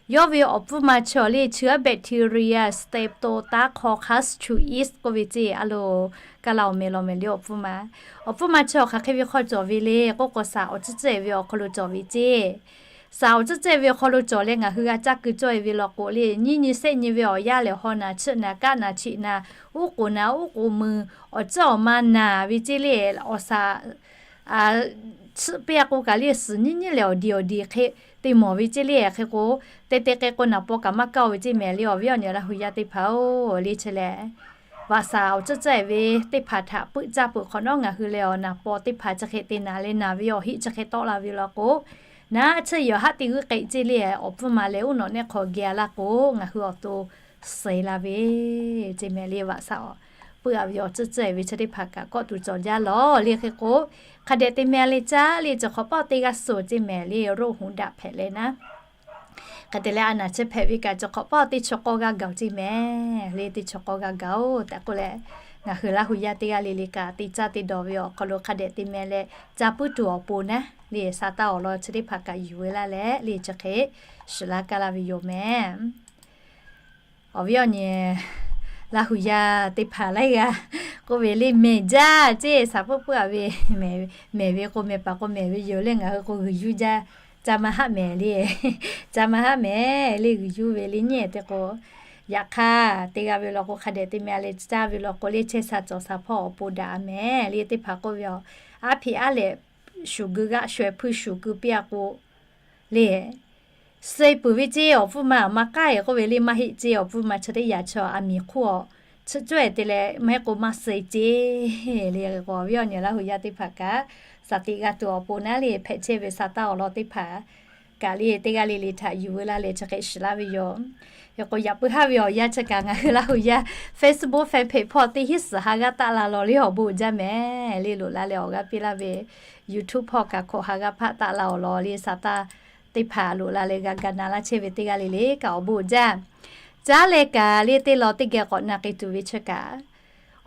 yawˇ ve awˬ hpuˇ ma chi awˬ le cheuˉ bacteria Streptococcus pyogenes k'oˆ ve ceˇ a lo, kaˇ la awˬ mehˍ law mehˍ le awˬ hpuˇ ma. Awˬ hpuˇ ma chi awˬ hk'aˬ hk'e ve hk'aw cawˬ ve le k'oˆ k'o, shaˍ awˬ tcuhˉ cehˇ ve awˬ hk'aw lo cawˬ ve ceˇ. Shaˍ awˬ tcuhˉ cehˇ ve awˬ hk'aw lo cawˬ leh ngaˬ hui g'a caˇ keu cawˇ e ve law k'o le, nyiˇ nyi shehˆ nyi ve awˬ yanˇ lehˬ, haw naˍ, chiˆ naˍ, kaˆ naˍ, chiꞈ naˍ, uˉ k'oˍ naˍ, uˉ k'oˍ meuˍ, awˬ ceuˬ awˬ ma naˍ ve ceˇ le, awˬ shaˍ chiˆ piˇ a k'o kaꞈ le suhˍ nyiˇ nyiˇ lehˬ awˬ diˬ awˬ diˬ hk'e te mawˬ ve ceˇ le. Hk'e k'o, te te k'e k'o naˍ paw kaꞈ maˇ kaˇ-oˬ ve ceˇ mehˍ le, awˬ viˉ awˬ nyi Laˇ hu yaˇ teˇ hpaˍ-oˬ, le chi lehˬ vaꞈ shaˍ awˬ tcuhˉ cehˇ ve teˇ hpaˍ htaꞈ puiˆ caˇ peuˬ hk'awꞈ nawˉ ngaˬ hui leh awˬ naˍ paw teˇ hpaˍ chi hk'e te naˍ leh naˍ ve awˬ heˆ chi hk'e tawˆ la ve law k'o, naˉ chi yawˬ haˉ te g'uiˇ k'e ceˇ le, awˬ hpfuhˇ ma leh uˉ nawꞈ neˆ hk'aw geh a laˇ k'o, ngaˬ hui awˬ to suh la ve ceˇ mehˍ le. Vaꞈ shaˍ puiˆ a ve awˬ tcuhˉ cehˇ ve chi teˇ hpaˍ kaꞈ kawˆ tuˬ cawˬ jaˇ law le. Hk'e k'o, hk'a dehꞈ te meh le caˇ le, cawˬ hk'awꞈ paˆ teˇ g'aˇ suh ceˇ mehˍ le, roˆ huˍ daꞈ hpehꞈ leh naˉ. Hk'e te leh a naˍ chi hpehꞈ ve kaꞈ cawˬ hk'awꞈ paˆ teˇ chi k'awˇ g'aˇ gaˬ-oˬ ceˇ mehˍ le, teˇ chi k'awˇ g'aˇ gaˬ-oˬ tehꞈ k'oˆ leh, ngaˬ hui Laˇ hu yaˇ teˇ g'aˇ le le kaꞈ te caˇ te dawˬ ve awˬ hk'aw lo hk'a dehꞈ te meh leh caˇ puiˉ tuˬ awˬ pon naˉ le, sa taˇ awˬ lawn chi teˇ hpaˍ kaꞈ yuˬ ve laˇ leh le chi hk'e shiˍ laˇ kaˇ laˇ ve yoˬ mehˍ. Awˬ viˉ awˬ nyi Laˇ hu yaˇ teˇ hpaˍ laiˉ g'aˇ k'oˆ ve le, mehˍ jaˇ ceˇ, shaˍ puiˆ puiˆ a ve, mehˍ ve k'o mehˍ paˍ k'o mehˍ ve yoˬ le, ngaˬ hui k'o g'uiˬ yuˇ jaˇ, caˇ maˇ haˆ mehˍ le, caˇ maˇ haˆ mehˍ le, g'uiˬ yuˇ ve le nyi te k'o, yaꞈ hk'aˇ teˇ g'aˇ ve law k'o hk'a dehꞈ te meh le caˇ ve law k'o le, chehˇ sha cawˬ sha hpawˇ awˬ pon daꞈ mehˍ le teˇ hpaˍ k'oˆ ve, aˉ hpeꞈ aˉ lehꞈ shuˍ geu g'aˆ shawehˍ hpui shuˍ geu piˇ a k'o le, suh peuˬ ve ceˇ, awˬ pfuhˇ ma maˇ k'aˉ e k'oˆ ve le, maˇ heˆ ceˇ, awˬ pfuhˇ ma chi teˇ yaꞈ chaw a miˬ hk'oˆ a tsuhꞈ cawˇ e te leh maˇ heˆ k'o maˇ suh ceˇ le. K'o awˬ viˉ awˬ nyi Laˇ hu yaˇ teˇ hpaˍ kaꞈ shaˍ tiꞈ g'a tuˬ awˬ pon naˉ le, hpehꞈ chehˇ ve sa taˇ awˬ lawn teˇ hpaˍ kaꞈ le teˇ g'aˇ le le htaꞈ yuˬ veu laˇ leh chi hk'e shiˍ laˇ ve yoˬ. Hk'e k'o yaꞈ puiˉ haˉ ve awˬ yanˇ chi kaꞈ ngaˬ hui Laˇ hu yaˇ Facebook fan page hpawˇ teˇ hinˉ suhˍ ha g'aˇ taˆ la law le awˬ bon jaˇ mehˍ le, loꞈ la leh awˬ g'aˇ piˇ laˇ ve YouTube hpawˇ kaꞈ hkawꞈ ha g'aˇ hpaˆ taˆ la awˬ lawn le sa taˇ teˇ hpaˍ loꞈ la leh g'a ga na laˇ chehˇ ve teˇ g'aˇ le le kaꞈ awˬ bon jaˇ. Caˉ leh kaꞈ le teˇ lawn teˇ geh k'awꞈ na k'ai tuˬ ve chi kaꞈ,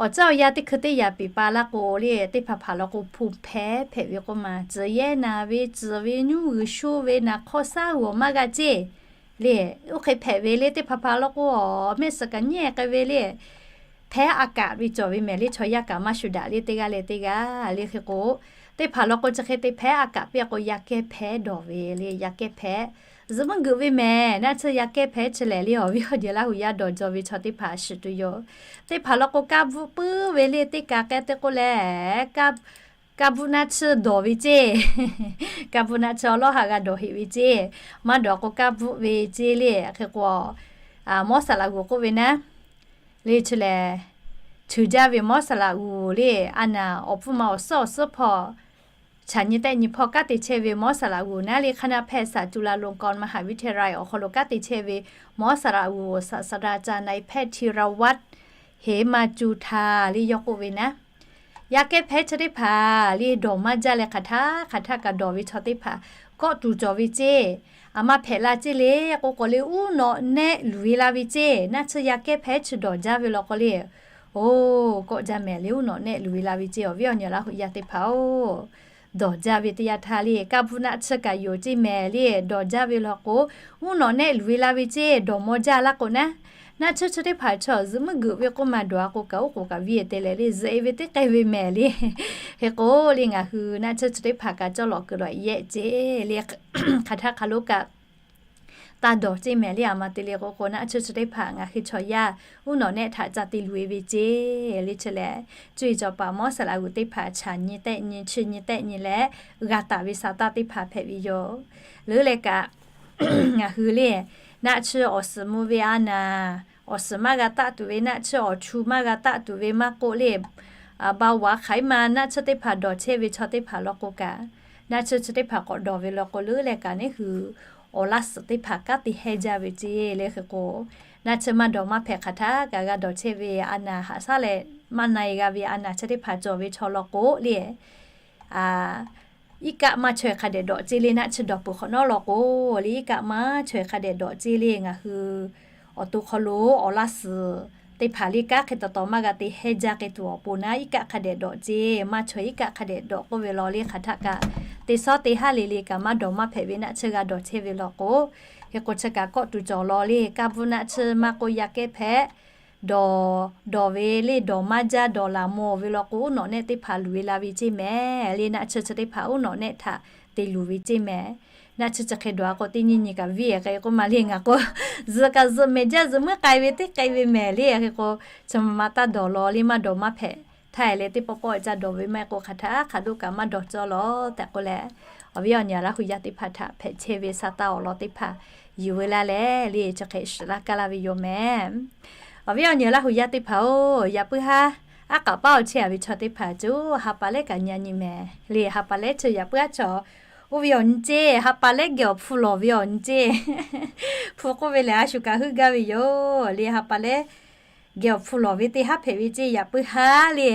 awˬ caˇ awˬ yanˇ teˇ hkui teˇ yaꞈ piˍ pa laˇ k'o le, teˇ hpaˍ hpaˍ law k'o hpu hpehˉ hpehꞈ ve k'oˆ ma, tcuh yehˇ naˍ ve, tcuh ve nyiˇ g'uiˬ shu ve naˍ hk'aw shaˉ g'uiˬ awˬ maˇ g'a ceˇ le. Oˇ hk'e hpehꞈ ve le, teˇ hpaˍ hpaˍ law k'o mehˆ suhˍ kaꞈ nyi k'ai ve le, hpehˉ a kaꞈ ve cawˬ ve mehˍ le, chaw yaˇ kaꞈ maˇ shuˍ daꞈ le teˇ g'aˇ leh teˇ g'aˇ le. Hk'e k'o teˇ hpaˍ law k'o chi hk'e te hpehˉ a kaꞈ piˇ a k'o yaˇ kehˉ hpehˉ dawˬ ve le, yaˇ kehˉ hpehˉ zuhꞈ mvuhˇ geuꞈ ve mehˍ. Naˆ tsuhˇ yaˇ kehˉ hpehꞈ chi lehˬ le, awˬ viˉ awˬ nyi Laˇ huˍ yaˇ dawˬ jaw ve chaw teˇ hpaˍ shiˍ tuˬ yoˬ. Teˇ hpaˍ law k'o, kaˇ bvuhˆ puiˉ ve le teˇ kaꞈ k'ai te k'oˆ leh, kaˇ bvuhˆ naˆ tsuhˇ dawˬ ve ceˇ. Kaˇ bvuhˆ naˆ tsuhˇ awˬ lawˉ haꞈ g'a dawˬ heꞈ ve ceˇ. Maˇ dawˬ k'o kaˇ bvuhˆ ve ceˇ le. Hk'e k'o, mawˉ saˍ laꞈ g'uˬ k'oˆ ve naˉ, le chi lehˬ, ceuˬ jaˇ ve mawˉ saˍ laꞈ g'uˬ le, a naˍ awˬ pfuhˇ ma awˬ suhˉ awˬ suhˉ hpawˇ, chaꞈ nyi tehˆ nyi hpawˇ kanˉ te chehˇ ve mawˉ saˍ laꞈ g'uˬ naˉ le, คณะแพทยศาสตร์ จุฬาลงกรณ์มหาวิทยาลัย awˬ hk'aw lo kanˉ te chehˇ ve mawˉ saˍ laꞈ g'uˬ ศาสตราจารย์นายแพทย์ ธีรวัฒน์ เหมจุฑา le yawˇ k'oˆ ve naˉ, yaˇ kehˉ hpehꞈ chi teˇ hpaˍ le dawˬ maˇ jaˇ leh hk'aˬ htaˇ hk'aˬ htaˇ kaꞈ dawˬ ve chaw teˇ hpaˍ kawˆ tuˬ cawˬ ve ceˇ. Aˬ ma hpehꞈ la ceˇ le k'o k'awꞈ le uˉ nawꞈ nehˆ luˬ ve la ve ceˇ. Naˆ tsuhˇ yaˇ kehˉ hpehꞈ chi dawˬ jaˇ ve law k'o le, oˬ, kawˆ jaˇ mehˍ le uˉ nawꞈ nehˆ luˬ ve la ve ceˇ. Awˬ viˉ awˬ nyi Laˇ huˍ yaˇ teˇ hpaˍ-oˬ, dawˬ jaˇ ve teˇ yanˇ htaˇ le kaˇ bvuhˆ naˆ tsuhˇ kaꞈ yoˬ ceˇ mehˍ le. Dawˬ jaˇ ve law k'o, uˉ nawꞈ nehˆ luˬ ve la ve ceˇ. Dawˬ maw jaˇ laˇ k'o naˉ, naˆ tsuhˇ chi teˇ hpaˍ chaw zuhꞈ mvuhˇ geuꞈ ve k'oˆ ma dawˬ a k'o kaꞈ oˉ k'oˍ kaꞈ viˇ te leh le zuhꞈ e ve teˇ k'ai ve mehˍ le. Hk'e k'o le ngaˬ hui naˆ tsuhˇ chi teˇ hpaˍ kaꞈ cawˇ lawꞈ kuiˬ lawꞈ yehˆ ceˇ le, hk'aˬ htaˇ hk'aˬ lo kaꞈ taˇ dawˬ ceˇ mehˍ le. Aˬ ma te le k'o k'o naˆ tsuhˇ chi teˇ hpaˍ ngaˬ hui chaw yaˇ uˉ nawꞈ nehˆ htaꞈ ca te luˬ e ve ceˇ. Le chi lehˬ, cuˇ yiˍ cawˬ paˍ mawˉ saˍ laꞈ g'uˬ teˇ hpaˍ chaꞈ nyi tehˆ nyi chi nyi tehˆ nyi leh g'a taˍ ve sa taˇ teˇ hpaˍ hpehꞈ ve yoˬ. Leuˉ leh kaꞈ ngaˬ hui le naˆ tsuhˇ awˬ suhˍ mvuh ve a naˍ, awˬ suhˍ maˇ g'a taˆ tuˬ ve naˆ tsuhˇ awˬ chu maˇ g'a taˆ tuˬ ve maˇ k'oˆ le, เบาหวาน hk'aˬ iˉ ma naˆ tsuhˇ teˇ hpaˍ dawˬ chehˇ ve chaw teˇ hpaˍ law k'o kaꞈ, naˆ tsuhˇ chi teˇ hpaˍ k'awꞈ dawˬ ve law k'o leuˉ leh kaꞈ neˉ hui awˬ laˇ suhˍ teˇ hpaˍ kanˉ te heh jaˇ ve ceˇ le. Hk'e k'o, naˆ tsuhˇ maˇ dawˬ maˇ hpehꞈ hk'aˬ htaˇ kaꞈ g'a dawˬ chehˇ ve a naˍ haꞈ shaˉ leh maˇ na e g'a ve a naˍ chi teˇ hpaˍ cawˬ ve chaw law k'o le, iˉ kaˆ maˇ chaweh hk'a dehꞈ dawꞈ ceˇ le. Naˆ tsuhˇ dawˬ peuˬ hk'awꞈ nawˉ law k'o le iˉ kaˆ maˇ chaweh hk'a dehꞈ dawꞈ ceˇ le. Ngaˬ hui awˬ to hk'aw lo awˬ laˇ suhˍ teˇ hpaˍ le kanˉ hk'e taw taw maˇ g'a te heh jaˇ k'ai tuˬ awˬ pon naˉ iˉ kaˆ hk'a dehꞈ dawꞈ ceˇ. Maˇ chaweh iˉ kaˆ hk'a dehꞈ dawꞈ k'oˆ ve law le hk'aˬ htaˇ kaꞈ te sawˉ te haˉ le le kaꞈ maˇ dawˬ maˇ hpehꞈ ve naˆ tsuhˇ g'a dawˬ chehˇ ve law k'o, hk'e k'o chi kaꞈ kawˆ tuˬ cawˬ law le kaˇ bvuhˆ naˆ tsuhˇ maˇ k'oˆ yaˇ kehˉ hpehꞈ dawˬ, dawˬ ve le dawˬ maˇ jaˇ dawˬ laˬ mawˬ ve law k'o uˉ nawꞈ nehˆ teˇ hpaˍ luˬ ve la ve ceˇ mehˍ le. Naˆ tsuhˇ chi teˇ hpaˍ uˉ nawꞈ nehˆ htaꞈ te luˬ ve ceˇ mehˍ. Naˆ tsuhˇ chi hk'e dawˬ a k'o teˇ nyi nyi kaꞈ viˇ k'ai k'oˆ ma le ngaˬ k'o, zuhꞈ kaꞈ zuhꞈ mehˍ jaˇ zuhꞈ meuˉ k'ai ve teˇ k'ai ve mehˍ le. Hk'e k'o, chi ma ma taˇ dawˬ law le maˇ dawˬ maˇ hpehꞈ htaˇ e leh teˇ pawˆ pawˆ caˇ dawˬ ve maˇ heˆ k'o hk'aˬ htaˇ hk'aˬ lo kaꞈ maˇ dawˬ cawˇ law tehꞈ k'oˆ leh, awˬ viˉ awˬ nyi Laˇ huˍ yaˇ teˇ hpaˍ htaꞈ hpehꞈ chehˇ ve sa taˇ awˬ lawn teˇ hpaˍ yuˬ ve laˇ leh le chi hk'e shiˍ laˇ kaˇ laˇ ve yoˬ mehˍ. Awˬ viˉ awˬ nyi Laˇ huˍ yaˇ teˇ hpaˍ-oˬ, yaꞈ puiˉ haˉ aˉ k'aꞈ paˉ awˬ chehˇ a ve chaw teˇ hpaˍ coˬ ha pa lehˉ kaꞈ nyi a nyi mehˍ le. Ha pa lehˉ chi yaꞈ puiˉ haˉ chaw oˇ ve awˬ nyi ceˇ, ha pa lehˉ geh awˬ hpu lawˬ ve awˬ nyi ceˇ. Hpu k'oˆ ve lehˬ a shu kaꞈ heuˆ gaˇ ve yoˬ le. Ha pa lehˉ geh awˬ hpu lawˬ ve teˇ haˉ hpehꞈ ve ceˇ yaꞈ puiˉ haˉ le.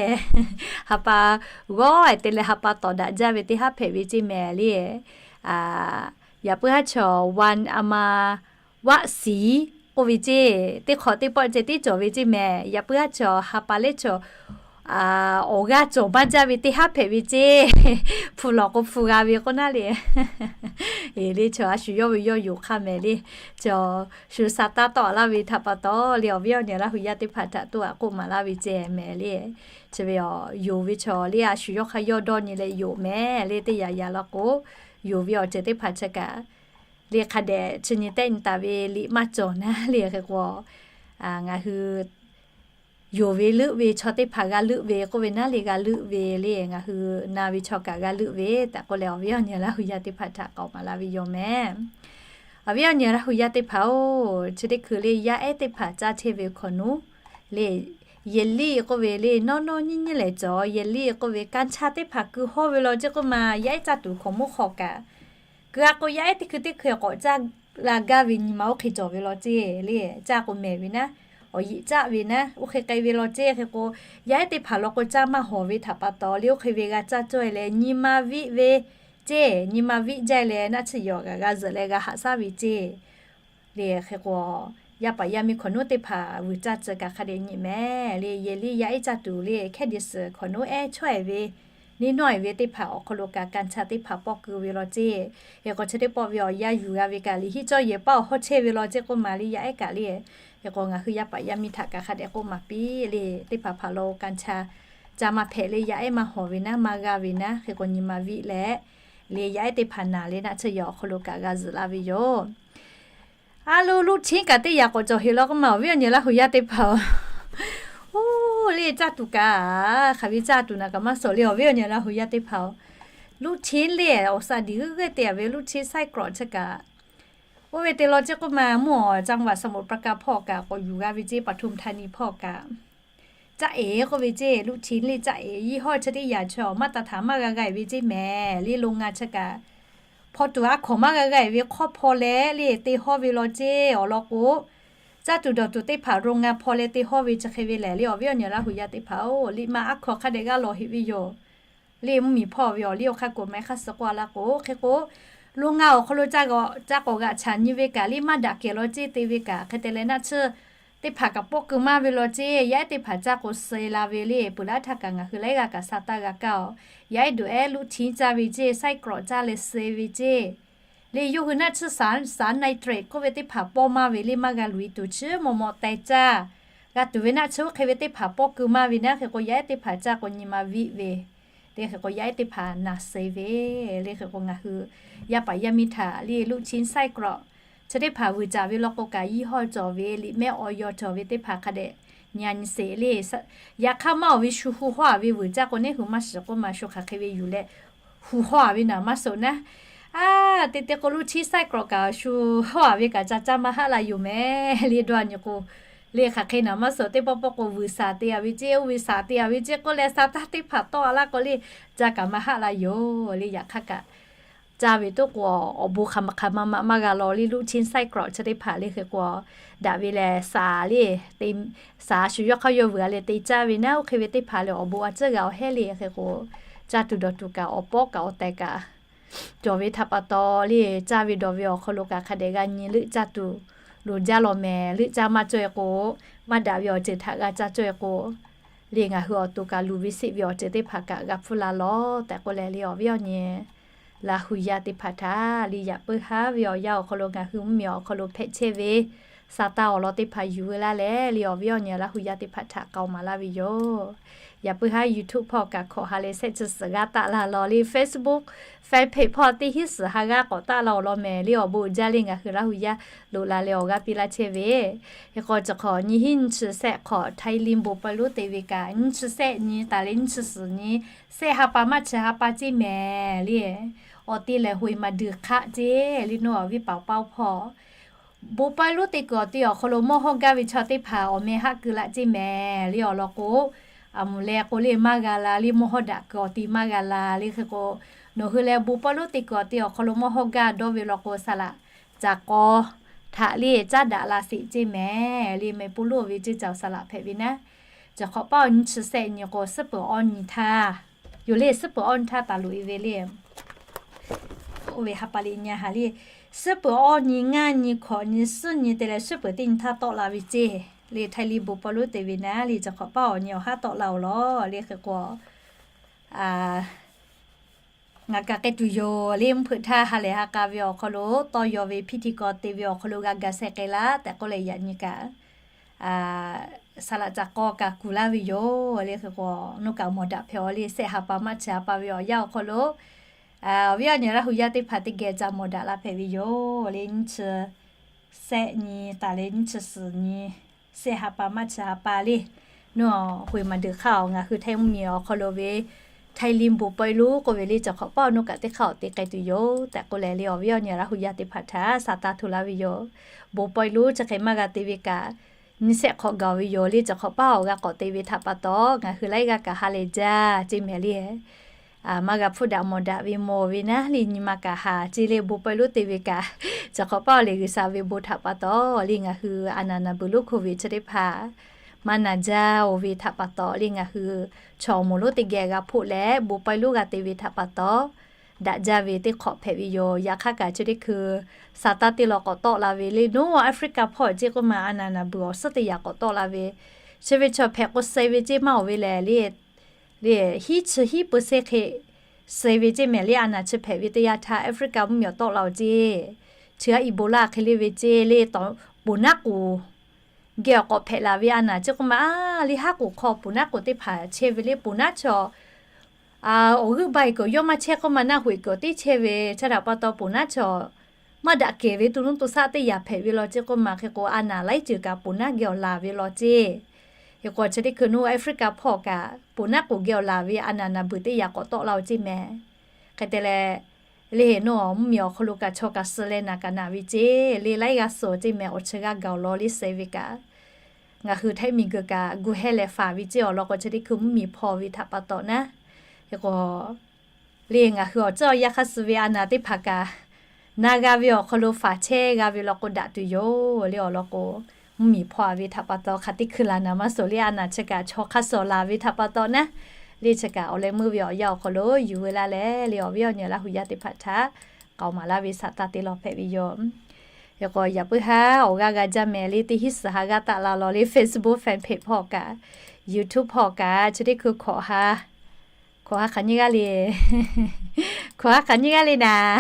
Ha pa g'awˇ e te leh ha pa tawˍ daꞈ jaˇ ve teˇ haˉ hpehꞈ ve ceˇ mehˍ le. Yaꞈ puiˉ haˉ chaw วันอมรวสี k'oˆ ve ceˇ, teˇ hk'awꞈ teˇ pawˆ ceh tiˉ cawˬ ve ceˇ mehˍ. Yaꞈ puiˉ haˉ chaw ha pa lehˉ chaw awˬ g'aˇ cawˬ maˇ jaˇ ve teˇ haˉ hpehꞈ ve ceˇ. Hpu lawˬ k'o hpu g'a ve k'oˆ naˉ le. Eˬ le chaw a shu yawˇ ve yawˇ yoˬ hk'aˇ mehˍ le. Chaw shu sa taˇ tawˆ laˇ ve htaꞈ pa taw le awˬ viˉ awˬ nyi Laˇ huˍ yaˇ teˇ hpaˍ htaꞈ toˇ aꞈ k'oˆ maˍ laˇ ve ceˇ mehˍ le. Chi ve yoˬ ve chaw le a shu yawˇ hk'aˇ yawˇ dawˇ nyi leh yoˬ mehˍ le. Teˇ yaꞈ yaꞈ law k'o, yoˬ ve awˬ ceuˬ teˇ hpaˍ chi kaꞈ le hk'a dehꞈ chi nyi tehˆ nyi taˍ ve liꞈ maˇ cawˬ naˉ le. Hk'e k'o, ngaˬ hui yoˬ ve leuˆ ve chaw teˇ hpaˍ g'a leuˆ ve k'oˆ ve naˉ le g'a leuˆ ve le ngaˬ hui na ve chaw kaꞈ g'a leuˆ ve tehꞈ k'oˆ leh awˬ viˉ awˬ nyi Laˇ huˍ yaˇ teˇ hpaˍ htaꞈ k'awꞈ maˍ laˇ ve yoˬ mehˍ. Awˬ viˉ awˬ nyi Laˇ huˍ yaˇ teˇ hpaˍ-oˬ, chi teˇ hkui le yaˇ ehˉ teˇ hpaˍ caˇ chehˇ ve hk'awꞈ nawˉ le, yehˬ liˇ k'oˆ ve le nawˉ nawˉ nyiˇ nyiˇ lehˬ cawˬ yehˬ liˇ k'oˆ ve kanˇ chaˇ teˇ hpaˍ keu hawˇ ve law ceˇ k'oˆ ma yaˇ ehˉ caˇ tuˬ hk'awꞈ moˉ hk'aw kaꞈ keu a k'o yaˇ ehˉ teˇ hkui teˇ hkui k'awꞈ caˇ la gaˇ ve nyi ma oˇ hk'e cawˬ ve law ceˇ le. Caˇ k'o mehˍ ve naˉ, awˬ yiꞈ caˆ ve naˉ oˇ hk'e k'ai ve law ceˇ. Hk'e k'o, yaˇ ehˉ teˇ hpaˍ law k'o caˇ maˇ hawˍ ve htaꞈ pa taw le oˇ hk'e ve g'a caˇ cawˇ e leh nyi ma viˆ ve ceˇ. Nyi ma viˆ jaˇ e leh naˆ tsuhˇ yawˬ kaꞈ g'a zuhꞈ leh g'a haꞈ shaˉ ve ceˇ le. Hk'e k'o, yaˇ paˍ yaˇ miˇ hk'awꞈ nawˉ teˇ hpaˍ vuiˬ caˇ tcuh kaꞈ hk'a dehꞈ nyi mehˍ le. Yehˬ liˇ yaˇ ehˉ caˇ tuˬ le hkehˉ de suhˍ hk'awꞈ nawˉ ehˉ chaweh ve neˇ nawˉ e ve teˇ hpaˍ awˬ hk'aw lo kaꞈ kanˇ chaˇ teˇ hpaˍ pawˆ keu ve law ceˇ. Hk'e k'o chi teˇ pawˆ ve awˬ yanˇ yuˬ g'a ve kaꞈ liꞈ hiˉ cawˇ yehˬ paˇ awˬ hawˉ chehˇ ve law ceˇ k'oˆ ma le yaˇ ehˉ kaꞈ le. Hk'e k'o ngaˬ hui yaˇ paˍ yaˇ miˇ htaꞈ kaꞈ hk'a dehꞈ k'oˆ maˍ piˇ le. Teˇ hpaˍ hpaˍ lo kanˇ chaˇ caˇ maˇ hpehꞈ le yaˇ ehˉ maˇ hawˍ ve naˉ maˇ g'a ve naˉ hk'e k'o nyi ma viˆ leh le yaˇ ehˉ teˇ hpaˍ naˬ le naˆ tsuhˇ yawˬ awˬ hk'aw lo kaꞈ g'a zuhꞈ laˇ ve yoˬ. A lo, ลูกชิ้น kaꞈ teˇ yaꞈ k'awꞈ cawˬ heꞈ law k'oˆ ma, awˬ viˉ awˬ nyi Laˇ hu yaˇ teˇ hpaˍ-oˬ. Oˇ, le caˇ tuˬ kaꞈ hk'aˬ ve caˇ tuˬ naˬ kaꞈ maˇ suhˍ le, awˬ viˉ awˬ nyi Laˇ hu yaˇ teˇ hpaˍ-oˬ. ลูกชิ้น le, awˬ saˍ diˬ g'euˆ g'euˆ te-a ve ลูกชิ้น ไส้กรอก chi kaꞈ, oˇ ve te law ceˇ k'oˆ ma, mvuhˇ awˬ จังหวัดสมุทรปราการ hpawˇ kaꞈ k'awꞈ yuˬ g'a ve ceˇ, ปทุมธานี hpawˇ kaꞈ caˇ eˍ k'oˆ ve ceˇ. ลูกชิ้น le caˇ eˍ ยี่ห้อ chi teˇ yaꞈ chi awˬ maˇ taˍ htaꞈ maˇ g'a g'a-eˍ ve ceˇ mehˍ le. โรงงาน chi kaꞈ hpaw tuˬ a hkawˍ maˇ g'a g'a-eˍ ve hk'awˇ hpaw leh le te hawˇ ve law ceˇ. Awˬ lawn k'o, caˇ tuˬ dawˬ tuˬ teˇ hpaˍ โรงงาน hpaw leh te hawˇ ve chi hk'e ve lehˬ le, awˬ viˉ awˬ nyi Laˇ hu yaˇ teˇ hpaˍ-oˬ, liꞈ ma a hkawˍ hk'a dehꞈ g'a lawˬ heꞈ ve yoˬ. Le mvuhˇmiˬ hpawˇ ve awˬ liˇ awˬ hk'a k'oꞈ maˇ hk'aˇ suh k'oˆ a laˇ k'o, hk'e k'o, โรงงาน awˬ hk'aw lo ca k'awꞈ g'aꞈ chaꞈ nyi ve kaꞈ le maˇ daꞈ kehˬ law ceˇ te ve kaꞈ, hk'e te leh naˆ tsuhˇ teˇ hpaˍ kaꞈ pawˆ keu maˇ ve law ceˇ. Yaˇ ehˉ teˇ hpaˍ caˇ k'o suh-e la ve le, peuˬ laˇ htaˇ kaꞈ ngaˬ hui laiˉ g'aˇ kaꞈ sa taˇ g'a kaˇ-oˬ. Yaˇ ehˉ duˬ ehˉ ลูกชิ้น caˇ ve ceˇ, ไส้กรอก caˇ leh suh-e ve ceˇ. Le yawˇ hui naˆ tsuhˇ สาร ไนเตรต k'oˆ ve teˇ hpaˍ pawˇ maˇ ve le maˇ g'a luˬ-e tuˬ chi maw maw teh caˇ g'a tuˬ ve naˆ tsuhˇ oˇ hk'e ve teˇ hpaˍ pawˆ keu maˇ ve naˆ. Hk'e k'o yaˇ ehˉ teˇ hpaˍ caˇ k'o nyi ma viˆ ve le, hk'e k'o yaˇ ehˉ teˇ hpaˍ naˬ suh-e ve le. Hk'e k'o ngaˬ hui yaˇ paˍ yaˇ miˇ htaꞈ le ลูกชิ้น ไส้กรอก chi teˇ hpaˍ vuiˬ caˍ ve law k'o kaꞈ ยี่ห้อ cawˬ ve, liꞈ mehˆ awˬ yaw cawˬ ve teˇ hpaˍ hk'a dehꞈ nyi a nyi sheˍ le. Yaꞈ hk'aˇ maˇ awˬ ve shu hu hawˇ-a ve vuiˬ caˇ k'o neˇ hui maˇ shiˍ k'oˆ ma, shu hk'aˬ hk'e ve yuˬ leh hu hawˇ-a ve naˬ maˇ suhˍ naˉ. A, te te k'o ลูกชิ้น ไส้กรอก kaꞈ shu hawˇ-a ve kaꞈ ca caˇ maˇ haˆ la yoˬ mehˍ le. Dawˇ a nyi k'o le hk'aˬ hk'e naˬ maˇ suhˍ, teˇ pawˆ pawˆ k'o vuiˬ saˍ te-a ve ceˇ, oˇ ve saˍ te-a ve ceˇ k'oˆ leh sa taˇ teˇ hpaˍ tawˆ a laˇ k'o le, ca kaꞈ maˇ haˆ la yoˬ le. Yaꞈ hk'aˇ kaꞈ caˇ ve toˆ k'o, awˬ bon hk'aˬ ma hk'aˬ ma ma maˇ g'a law le. ลูกชิ้น ไส้กรอก chi teˇ hpaˍ le hk'e k'o, daꞈ ve lehˬ saˍ le, te, saˍ shu yawˇ hk'aˇ yawˇ vuiˬ-a leh te caˇ ve naˉ, oˇ hk'e ve teˇ hpaˍ lehˬ awˬ bon a ciˉ g'a awˬ hehˉ le. Hk'e k'o, caˇ tuˬ dawˬ tuˬ kaꞈ awˬ pawˆ kaꞈ awˬ tehˬ kaꞈ cawˬ ve htaꞈ pa taw le, caˇ ve dawˬ ve awˬ hk'aw lo kaꞈ hk'a dehꞈ g'a nyi leuˆ caˇ tuˬ loˍ jaˇ law mehˍ. Leuˆ caˇ maˇ cawˇ-e k'o, maˇ daꞈ ve awˬ ceuˬ htaꞈ g'a caˇ cawˇ-e k'o le, ngaˬ hui awˬ to kaꞈ luˬ ve seˆ ve awˬ ceuˬ teˇ hpaˍ kaꞈ g'a hpfuhˇ la lawˬ tehꞈ k'oˆ leh le, awˬ viˉ awˬ nyi Laˇ hu yaˇ teˇ hpaˍ htaꞈ le yaꞈ puiˉ haˉ ve awˬ yanˇ awˬ hk'aw lo ngaˬ hui mvuhˇmiˬ awˬ hk'aw lo hpehꞈ chehˇ ve sa taˇ awˬ lawn teˇ hpaˍ yuˬ ve laˇ leh le, awˬ viˉ awˬ nyi Laˇ hu yaˇ teˇ hpaˍ htaꞈ k'aoˍ maˍ laˇ ve yoˬ. Yaꞈ puiˉ haˉ YouTube hpawˇ kaꞈ hkawꞈ ha leh shehˆ chi suhˍ g'aˇ taˆ la lawˬ le, Facebook fan page hpawˇ teˇ hinˉ suhˍ ha g'aˇ k'awꞈ taˆ la awˬ lawn mehˍ le, awˬ bon uiˍ jaˇ le, ngaˬ hui Laˇ hu yaˇ loꞈ la leh awˬ g'aˇ piˇ laˇ chehˇ ve. Hk'e k'o, chi hk'awꞈ nyi hiˉ nyi chi shehˆ hk'awꞈ Htaiˇ liˇ bon pawehˇ lonˉ te ve kaꞈ, nyi chi shehˆ nyi taˍ leh nyi chi suhˍ nyi, shehˆ ha pa maˇ chi ha pa ceˇ mehˍ le. Awˬ te lehˬ hoꞈ e maˍ duiˬ hk'aˆ ceˇ le, nawˬ awˬ viˉ paˍ paˇ-oˬ hpawˇ bon pawehˇ lonˉ te kuiˬ awˬ te awˬ hk'aw lo mawˇ hawˇ gaˇ ve chaw teˇ hpaˍ awˬ meh haˆ keu laˇ ceˇ mehˍ le. Awˬ lawn k'o, a moˍ leh k'o le maˇ g'a la le, mawˇ hawˇ daꞈ kuiˬ awˬ te maˇ g'a la le. Hk'e k'o, nawˬ hui lehˬ bon pawehˇ lonˉ te kuiˬ awˬ te awˬ hk'aw lo mawˇ hawˇ gaˇ dawˇ ve law k'o, saˍ laꞈ caˍ k'aw htaꞈ le caˉ daꞈ la sheˍ ceˇ mehˍ le. Meh puˇ lonˉ ve ceˇ caˬ saˍ laꞈ hpehꞈ ve naˉ, chi hk'awꞈ paˇ awˬ nyi chi shehˆ nyi k'o, suhˉ peuˬ awˇ nyi htaˇ yoˬ le, suhˉ peuˬ awˇ nyi htaˇ taˍ loꞈ e ve le. Oˇ ve ha pa le nyi ha le, suhˉ peuˬ awˇ nyi ngaˇ nyi hkawꞈ nyi suhˉ nyi te leh suhˉ peuˬ teˇ nyi htaˇ tawˆ la ve ceˇ le. Htaiˇ liˇ bon pawehˇ lonˉ te ve naˉ le, chi hk'awꞈ paˇ awˬ nyi awˬ haˉ tawˆ la-oˬ lawˬ le. Hk'e k'o, ngaˬ kaꞈ k'ai tuˬ yoˬ le. Mvuhˇ hpeuꞈ htaˇ ha lehˬ ha k'a ve awˬ hk'aw lo tawˇ yaw ve พิธีกร te ve awˬ hk'aw lo g'a ga sheh k'ai laˇ tehꞈ k'oˆ leh yaꞈ nyi kaꞈ, saˍ laꞈ caˍ k'aw kaꞈ kuˬ laˇ ve yoˬ le. Hk'e k'o, nawˬ kaꞈ mawˬ daꞈ hpehꞈ-aw le, shehˆ ha pa maˇ chi ha pa ve awˬ yanˇ awˬ hk'aw lo awˬ viˉ awˬ nyi Laˇ hu yaˇ teˇ hpaˍ teˇ geh ca mawˬ daꞈ la hpehꞈ ve yoˬ le. Nyiˇ chi shehˆ nyi taˍ leh nyiˇ chi suhˍ nyi, shehˆ ha pa maˇ chi ha pa le. Nawˬ hoꞈ e maˍ duiˬ hk'aˇ-oˬ, ngaˬ hui Htaiˇ mvuhˇmiˬ awˬ hk'aw lo ve Htaiˇ liˇ bon pawehˇ lonˉ k'oˆ ve le, chi hk'awꞈ paˇ awˬ nawˬ kaꞈ teˇ hk'aˇ awˬ te k'ai tuˬ yoˬ tehꞈ k'oˆ leh le, awˬ viˉ awˬ nyi Laˇ hu yaˇ teˇ hpaˍ htaꞈ sa taˇ hto laˇ ve yoˬ. Bon pawehˇ lonˉ chi hk'e maˇ g'a te ve kaꞈ, nyiˇ shehˆ hk'awꞈ gaˬ ve yoˬ le. Chi hk'awꞈ paˇ awˬ g'a k'awꞈ te ve htaꞈ pa taw, ngaˬ hui laiˉ g'aˇ kaꞈ ha lehˬ jaˇ ceˇ mehˍ le. Maˇ g'a hpfuhˇ daꞈ mawˬ daꞈ ve mawˬ ve naˉ le, nyi ma kaꞈ haˍ ceˇ le. Bon pawehˇ lonˉ te ve kaꞈ, chi hk'awꞈ paˇ awˬ lehˬ G'uiˬsha ve bon htaꞈ pa taw le, ngaˬ hui a naˍ naˍ beuˬ lonˉ โควิด chi teˇ hpaˍ maˇ naˬ jaˇ-oˬ ve htaꞈ pa taw le, ngaˬ hui chaw awˬ moˍ lonˉ teˇ geh g'a hpoˆ leh bon pawehˇ lonˉ g'a te ve htaꞈ pa taw, daꞈ jaˇ ve teˇ hk'awꞈ hpehꞈ ve yoˬ. Yaꞈ hk'aˇ kaꞈ chi teˇ hkui sa taˇ teˇ law k'awꞈ tawˆ la ve le, nawˬ Africa hpawˇ ceˇ k'oˆ ma a naˍ naˍ beuˬ awˬ suhˉ teˇ yaꞈ k'awꞈ tawˆ la ve, chi ve chaw hpehꞈ k'o suh ve ceˇ maˇ awˬ ve lehˬ le, le hiˉ chi hiˉ เปอร์เซ็นต์ hk'e suh ve ceˇ mehˍ le. A naˍ chi hpehꞈ ve teˇ yanˇ htaˇ Africa mvuhˇmiˬ awˬ tawˆ la-oˬ ceˇ, chi aˇ Ebola hk'e le ve ceˇ le, taw poˍ naˉ k'oˍ geh awˬ k'awꞈ hpehꞈ la ve a naˍ ceˇ k'oˆ ma, a le haˉ k'oˍ hk'aw poˍ naˉ k'oˍ teˇ hpaˍ chehˇ ve le. Poˍ naˉ chaw awˬ g'euˆ ba e kuiˬ yawˇ maˇ chehˇ k'oˆ ma, naˆ hoꞈ e kuiˬ teˇ chehˇ ve chi htaꞈ pa taw poˍ naˉ chaw maˇ daꞈ kehˬ ve to nuˇ to shaˆ teˇ yanˇ hpehꞈ ve law ceˇ k'oˆ ma hk'e k'o, a naˍ laiˉ ceuˬ kaꞈ poˬ naˉ geh awˬ laˬ ve law ceˇ. Hk'e k'o chi teˇ hkui nuˇ Africa hpawˇ kaꞈ poˬ naˉ k'oˍ geh awˬ laˬ ve a naˍ naˍ beuˬ teˇ yanˇ k'awꞈ tawˆ la-o ceˇ mehˍ. Hk'e te leh, le nuˇ mvuhˇmiˬ awˬ hk'aw lo kaꞈ chaw kaꞈ suh leh naˍ kaꞈ naˍ ve ceˇ. Le laiˉ g'aˇ suh ceˇ mehˍ, awˬ chi g'a gaˬ awˬ lawn le seh ve kaꞈ, ngaˬ hui Htaiˇ miˬguiˬ kaꞈ gu hehˇ leh faˍ ve ceˇ awˬ lawn k'o, chi teˇ hkui mvuhˇmiˬ hpaw ve htaꞈ pa taw naˉ. Hk'e k'o, le ngaˬ hui awˬ ceuˬ awˬ yanˇ hk'aˇ suh ve a naˍ teˇ hpaˍ kaꞈ, na g'a ve awˬ hk'aw lo faˍ chehˇ g'a ve law k'o daꞈ tuˬ yoˬ. Le awˬ lawn k'o, mvuhˇmiˬ hpaw ve htaꞈ pa taw hk'aˬ teˇ hkui laˬ naˍ maˇ suh le a naˍ chi kaꞈ chaw hk'aˇ suh laˬ ve htaꞈ pa taw naˉ, le chi kaꞈ awˬ leh meuˇ ve awˬ yanˇ awˬ hk'aw lo yuˬ veu laˇ leh, le awˬ viˉ awˬ nyi Laˇ hu yaˇ teˇ hpaˍ htaꞈ k'aoˍ maˍ laˇ ve shaˍ taˇ te law hpehꞈ ve yoˬ. Hk'e k'o, yaꞈ puiˉ haˉ awˬ g'aˇ g'a jaˇ mehˍ le, teˇ hinˉ suhˍ ha g'aˇ taˆ la law le, Facebook fan page hpawˇ kaꞈ, YouTube hpawˇ kaꞈ, chi teˇ hkui hkawꞈ ha, hkawꞈ ha hk'aˬ nyiˇ g'aˇ le, hkawꞈ ha hk'aˬ nyiˇ g'aˇ le naˍ,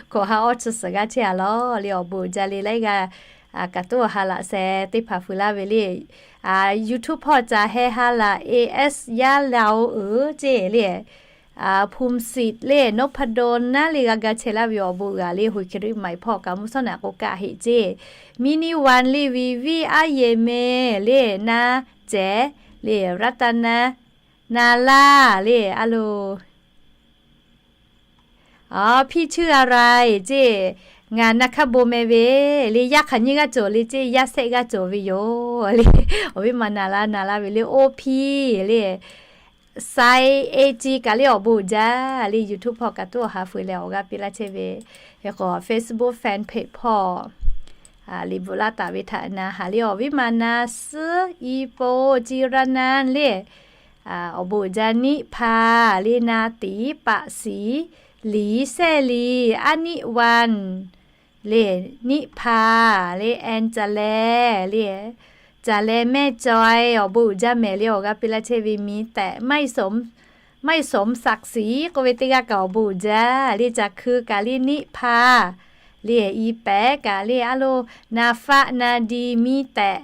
hkawꞈ ha awˇ chi suhˍ g'aˇ chehˇ a law le, awˬ bon uiˍ jaˇ le laiˉ g'aˇ kaꞈ tuˉ awˬ ha laꞈ sheh teˇ hpaˍ fuiˍ laˇ ve le. YouTube hpawˇ ca heh ha laꞈ A S yaˇ la-o uiˍ ceˇ le. Phumsith le, Nopado naˉ le g'a ga chehˇ laˇ ve awˬ bon uiˍ g'a le, Hoiˍ Hkiˍ riˆ maiˍ hpawˇ kaꞈ mvuhˇ shawˉ naꞈ k'o kaˆ heˆ ceˇ. Mini One le, Vivi Aˉ Yehˬ mehˍ le, Naˇ Cehˬ le, Raˍtaˍnaˍ, Naˍ Laˇ le, a lo, Aˬ, Phiˇ Chuˇ Aˍraˍ ceˇ, ngaˬ na hkaˇ bon meh ve le, yaˇ hk'aˬ nyiˇ g'aˇ cawˬ le ceˇ, yaˇ shehˆ g'aˇ cawˬ ve yoˬ le. Awˬ viˉ ma naˍ la naˍ la ve le, Oˇ Hpiˇ le, Saiˍ A Ci kaꞈ le awˬ bon uiˍ jaˇ le, YouTube hpawˇ kaꞈ tuˉ awˬ ha fuiˍ leh awˬ g'aˇ piˇ laˇ chehˇ ve. Hk'e k'o Facebook fan page hpawˇ liꞈ bvuhꞈ laˇ taˍ ve htaꞈ na haˍ le, awˬ viˉ ma naˍ suhˉ, Iˉ po, Ci Raˇ naˇ le, awˬ bon uiˍ jaˇ. Niˆ hpaˍ le, Na tiˍ, Paˆ siˍ, Liˍ shehˆ liˍ, Aˉ niˆ Wan le, Niˆ hpaˍ le, Anˍ Caˍ leh le, Caˍ leh mehˆ caweh, awˬ bon uiˍ jaˇ mehˍ le, awˬ g'aˇ piˇ laˇ chehˇ ve. Miˍ tehꞈ, Maiˍ Soˍ Saꞈ siˍ k'oˆ ve teˇ g'aˇ kaꞈ awˬ bon uiˍ jaˇ le, Caˍ hkui kaꞈ le, Niˆ hpaˍ le, Iˉ pehˍ kaꞈ le, a lo, Na faˆ Na di, Miˍ tehꞈ,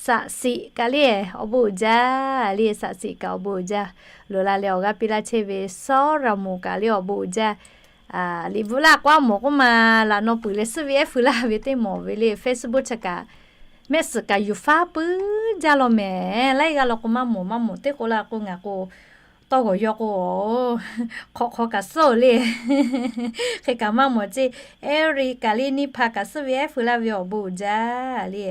Saꞈ siˍ kaꞈ le, awˬ bon uiˍ jaˇ le, Saꞈ siˍ kaꞈ awˬ bon uiˍ jaˇ. Loꞈ la leh awˬ g'aˇ piˇ laˇ chehˇ ve. Sawˉ Raˍ moˍ kaꞈ le awˬ bon uiˍ jaˇ. Liꞈ bvuhꞈ laˇ k'o a mawˬ k'oˆ ma, laꞈ naw puiˍ leh suhˉ ve ehˉ feu laˇ ve teˇ mawˬ ve le, Facebook chi kaꞈ mehˆ suhˍ kaꞈ yuˬ faˉ puiˉ jaˇ law mehˍ. Laiˉ g'aˇ law k'o maˇ mawˬ maˇ mawˬ teˇ k'o la k'o ngaˬ k'o tawˇ g'awˬ yaw k'o, hk'awꞈ hk'aw kaꞈ suhˉ-oˬ le. Hk'e kaꞈ maˇ mawˬ ceˇ. Eriˍ kaꞈ le, Niˆ hpaˍ kaꞈ suhˉ ve ehˉ feu laˇ ve awˬ bon uiˍ jaˇ le.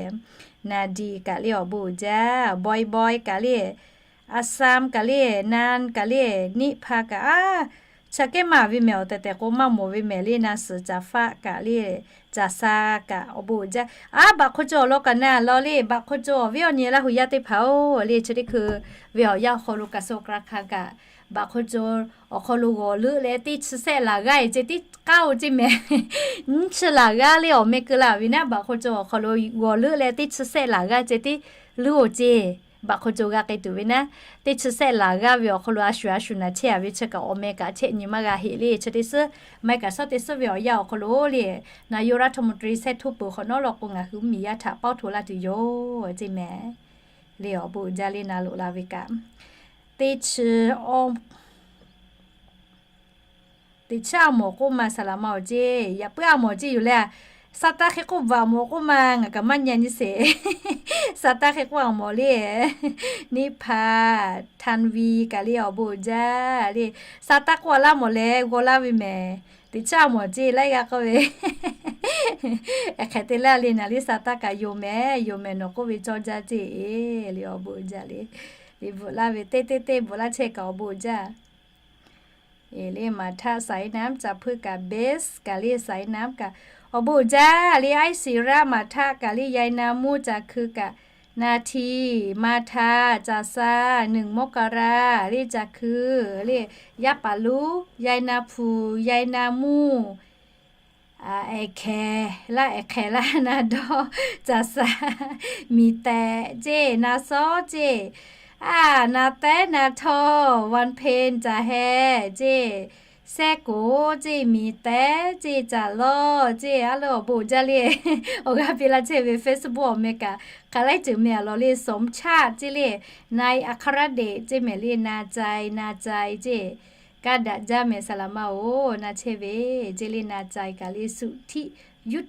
Naˍdiˍ kaꞈ le awˬ bon uiˍ jaˇ. Bawehˇ bawehˇ kaꞈ le, Aˍsaˍm kaꞈ le, Naˍ kaꞈ le, Niˆ hpaˍ kaꞈ a, chi kehˉ maˇ ve mehˍ, awˬ tehˬ tehˬ k'o maˇ mawˬ ve mehˍ le. Na suhˍ Caˍ faˆ kaꞈ le, Caˍ sa kaꞈ awˬ bon uiˍ jaˇ. A, Baꞈ hk'aw cawˬ awˬ lawn kaꞈ na law le, Baꞈ hk'aw cawˬ awˬ viˉ awˬ nyi Laˇ hu yaˇ teˇ hpaˍ-oˬ le, chi teˇ hkui ve awˬ yanˇ awˬ hk'aw lo kaꞈ suh k'ra hkanˍ kaꞈ, Baꞈ hk'aw cawˬ awˬ hk'aw lo g'awˬ leuˆ leh teˇ chi sehˆ laˬ g'aˇ-e ceh tiˉ k'aˉ-oˬ ceˇ mehˍ. Nyiˇ chi laˬ g'aˇ le awˬ meh keu laˇ ve naˉ, Baꞈ hk'aw cawˬ awˬ hk'aw lo g'awˬ leuˆ leh teˇ chi sehˆ laˬ g'aˇ ceh tiˉ leuˉ-oˬ ceˇ. Baꞈ hk'aw cawˬ g'a k'ai tuˬ ve naˉ, teˇ chi sehˆ laˬ g'aˇ ve awˬ hk'aw lo a shuˍ a shuˍ naˍ chehˇ-a ve chi kaꞈ awˬ meh kaꞈ chehˇ nyi maˇ g'a heˆ le. Chi teˇ suhˉ, maˇ heˆ kaꞈ shawˉ teˇ suhˉ ve awˬ yanˇ awˬ hk'aw lo le, naˍ yoˬ รัฐมนตรี shehˇ htoˇ peuˬ hk'awꞈ nawˉ law k'o ngaˬ hui mvuhˇmiˬ yaˇ htaꞈ pawˇ hto laˇ tuˬ yoˬ ceˇ mehˍ. Le awˬ bon uiˍ jaˇ le na loꞈ la ve kaꞈ. Teˇ chi Teꞈ chiˉ a mawˬ k'oˆ ma saˍ laˍ ma-oˬ ceˇ, yaꞈ puiˉ a mawˬ ceˇ yoˬ le. Saˍ taˇ hk'e k'oˆ bvuhꞈ a mawˬ k'oˆ ma, ngaˬ kaꞈ maˇ nyi nyi sheˍ. Saˍ taˇ hk'e k'oˆ a mawˬ le. Niˆ hpaˍ, Htanˍ viˍ kaꞈ le awˬ bon uiˍ jaˇ le. Saˍ taˇ k'oˆ a laˇ mawˬ leh g'aw laˇ ve mehˍ. Teꞈ chiˉ a mawˬ ceˇ laiˉ g'aˇ k'oˆ ve, hk'e te laˇ le naˍ le. Saˍ taˇ kaꞈ yonˍ mehˍ, yonˍ mehˍ nawˬ k'oˆ ve cawˇ jaˇ ceˇ le, awˬ bon uiˍ jaˇ le. Liꞈ bvuhꞈ laˇ ve teˇ teˇ teˇ bvuhꞈ laˇ chehˇ kaꞈ awˬ bon uiˍ jaˇ. Le Maˍ htaˆ, Saˍ iˉ naˉ, Caˍ hpuiˇ kaꞈ, Beth kaꞈ le Saˍ iˉ naˉ kaꞈ awˬ bon uiˍ jaˇ le. Aiˉ shiˍ raˆ, Maˍ htaˆ kaꞈ le, Yaˇ iˉ naˉ muˇ, Caˍ hkui kaꞈ, Naˍ htiˍ, Maˍ htaꞈ, Caˍ sa, หนึ่งมกรา le Caˍ hkui le, Yaˇ paˍ luˉ, Yaˇ iˉ naˉ hpu, Yaˇ iˉ naˉ muˇ, Ehˍ hkehˍ laˇ, ehˍ hkehˍ laˇ, Na dawˇ, Caˍ sa, Miˍ tehꞈ ceˇ, Na sawˉ ceˇ, a, Na tehˉ, Na htawˇ, วันเพ็ญ Caˍ heh ceˇ, Sehˉ koˍ ceˇ, Miˍ tehˉ ceˇ, Caˍ lawˇ ceˇ, a lo awˬ bon uiˍ jaˇ le. Awˬ g'aˇ piˇ laˇ chehˇ ve Facebook awˬ meh kaꞈ hk'aˬ laiˉ ceuˬ meh a law le. สมชาติ ceˇ le, Na อัครเดช ceˇ mehˍ le, Na cai, Na cai ceˇ. Kaˇ daꞈ jaˇ mehˍ saˍ laˍ ma-oˬ, na chehˇ ve ceˇ le, Na cai kaꞈ le, สุทธิ Yuˇ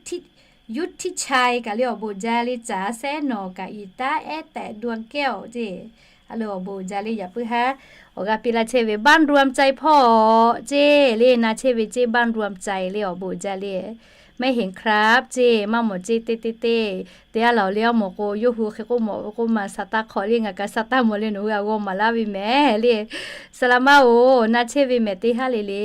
htiˆ chai kaꞈ le awˬ bon uiˍ jaˇ le, caˍ sehˉ nawˬ kaꞈ iˍ taˉ ehˉ tehꞈ ดวงแก้ว ceˇ. A le awˬ bon uiˍ jaˇ le, yaꞈ puiˉ haˉ awˬ g'aˇ piˇ laˇ chehˇ ve บ้านรวมใจพ่อ ceˇ le, na chehˇ ve ceˇ บ้านรวมใจ le awˬ bon uiˍ jaˇ le. แม่เห็นครับ ceˇ, maˇ mawˬ ceˇ teˇ teˇ teˇ. Teˇ g'aˇ laˬ le, aˉ mawˬ k'o yawˇ hui hk'e k'oˆ mawˬ ve k'oˆ ma, sa taˇ hk'awꞈ le, ngaˬ kaꞈ sa taˇ mawˬ le, nawˬ hui a g'aw maˍ laˇ ve mehˍ le. Saˍ laꞈ maˇ oˬ, na chehˇ ve mehˍ teˇ haˉ le le,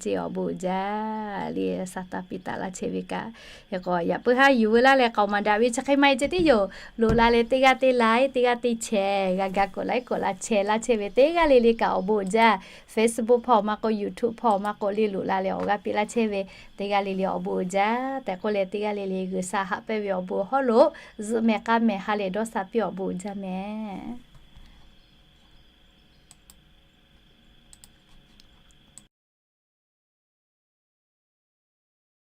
ceˇ awˬ bon uiˍ jaˇ le, sa taˇ piˇ taˍ laˇ chehˇ ve kaꞈ. Hk'e k'o yaꞈ puiˉ haˉ yuˬ veu laˇ leh k'aoˍ maˍ daꞈ ve chi hk'e maˇ heˆ ceh tiˉ yoˬ. Loꞈ la leh teˇ g'aˇ teˇ like, teˇ g'aˇ teˇ share, g'a ga กดไลค์ กดแชร์ laˇ chehˇ ve teˇ g'aˇ le le kaꞈ awˬ bon uiˍ jaˇ. Facebook hpawˇ maˇ k'oˆ, YouTube hpawˇ maˇ k'oˆ le, loꞈ la leh awˬ g'aˇ piˇ laˇ chehˇ ve teˇ g'aˇ le le awˬ bon uiˍ jaˇ tehꞈ k'oˆ leh, teˇ g'aˇ le le G'uiˬsha haꞈ pehnˇ ve awˬ bon hawˉ lo zuhˆ meh k'aˉ meh ha lehˬ dawˇ sha piˇ awˬ bon uiˍ jaˇ mehˍ.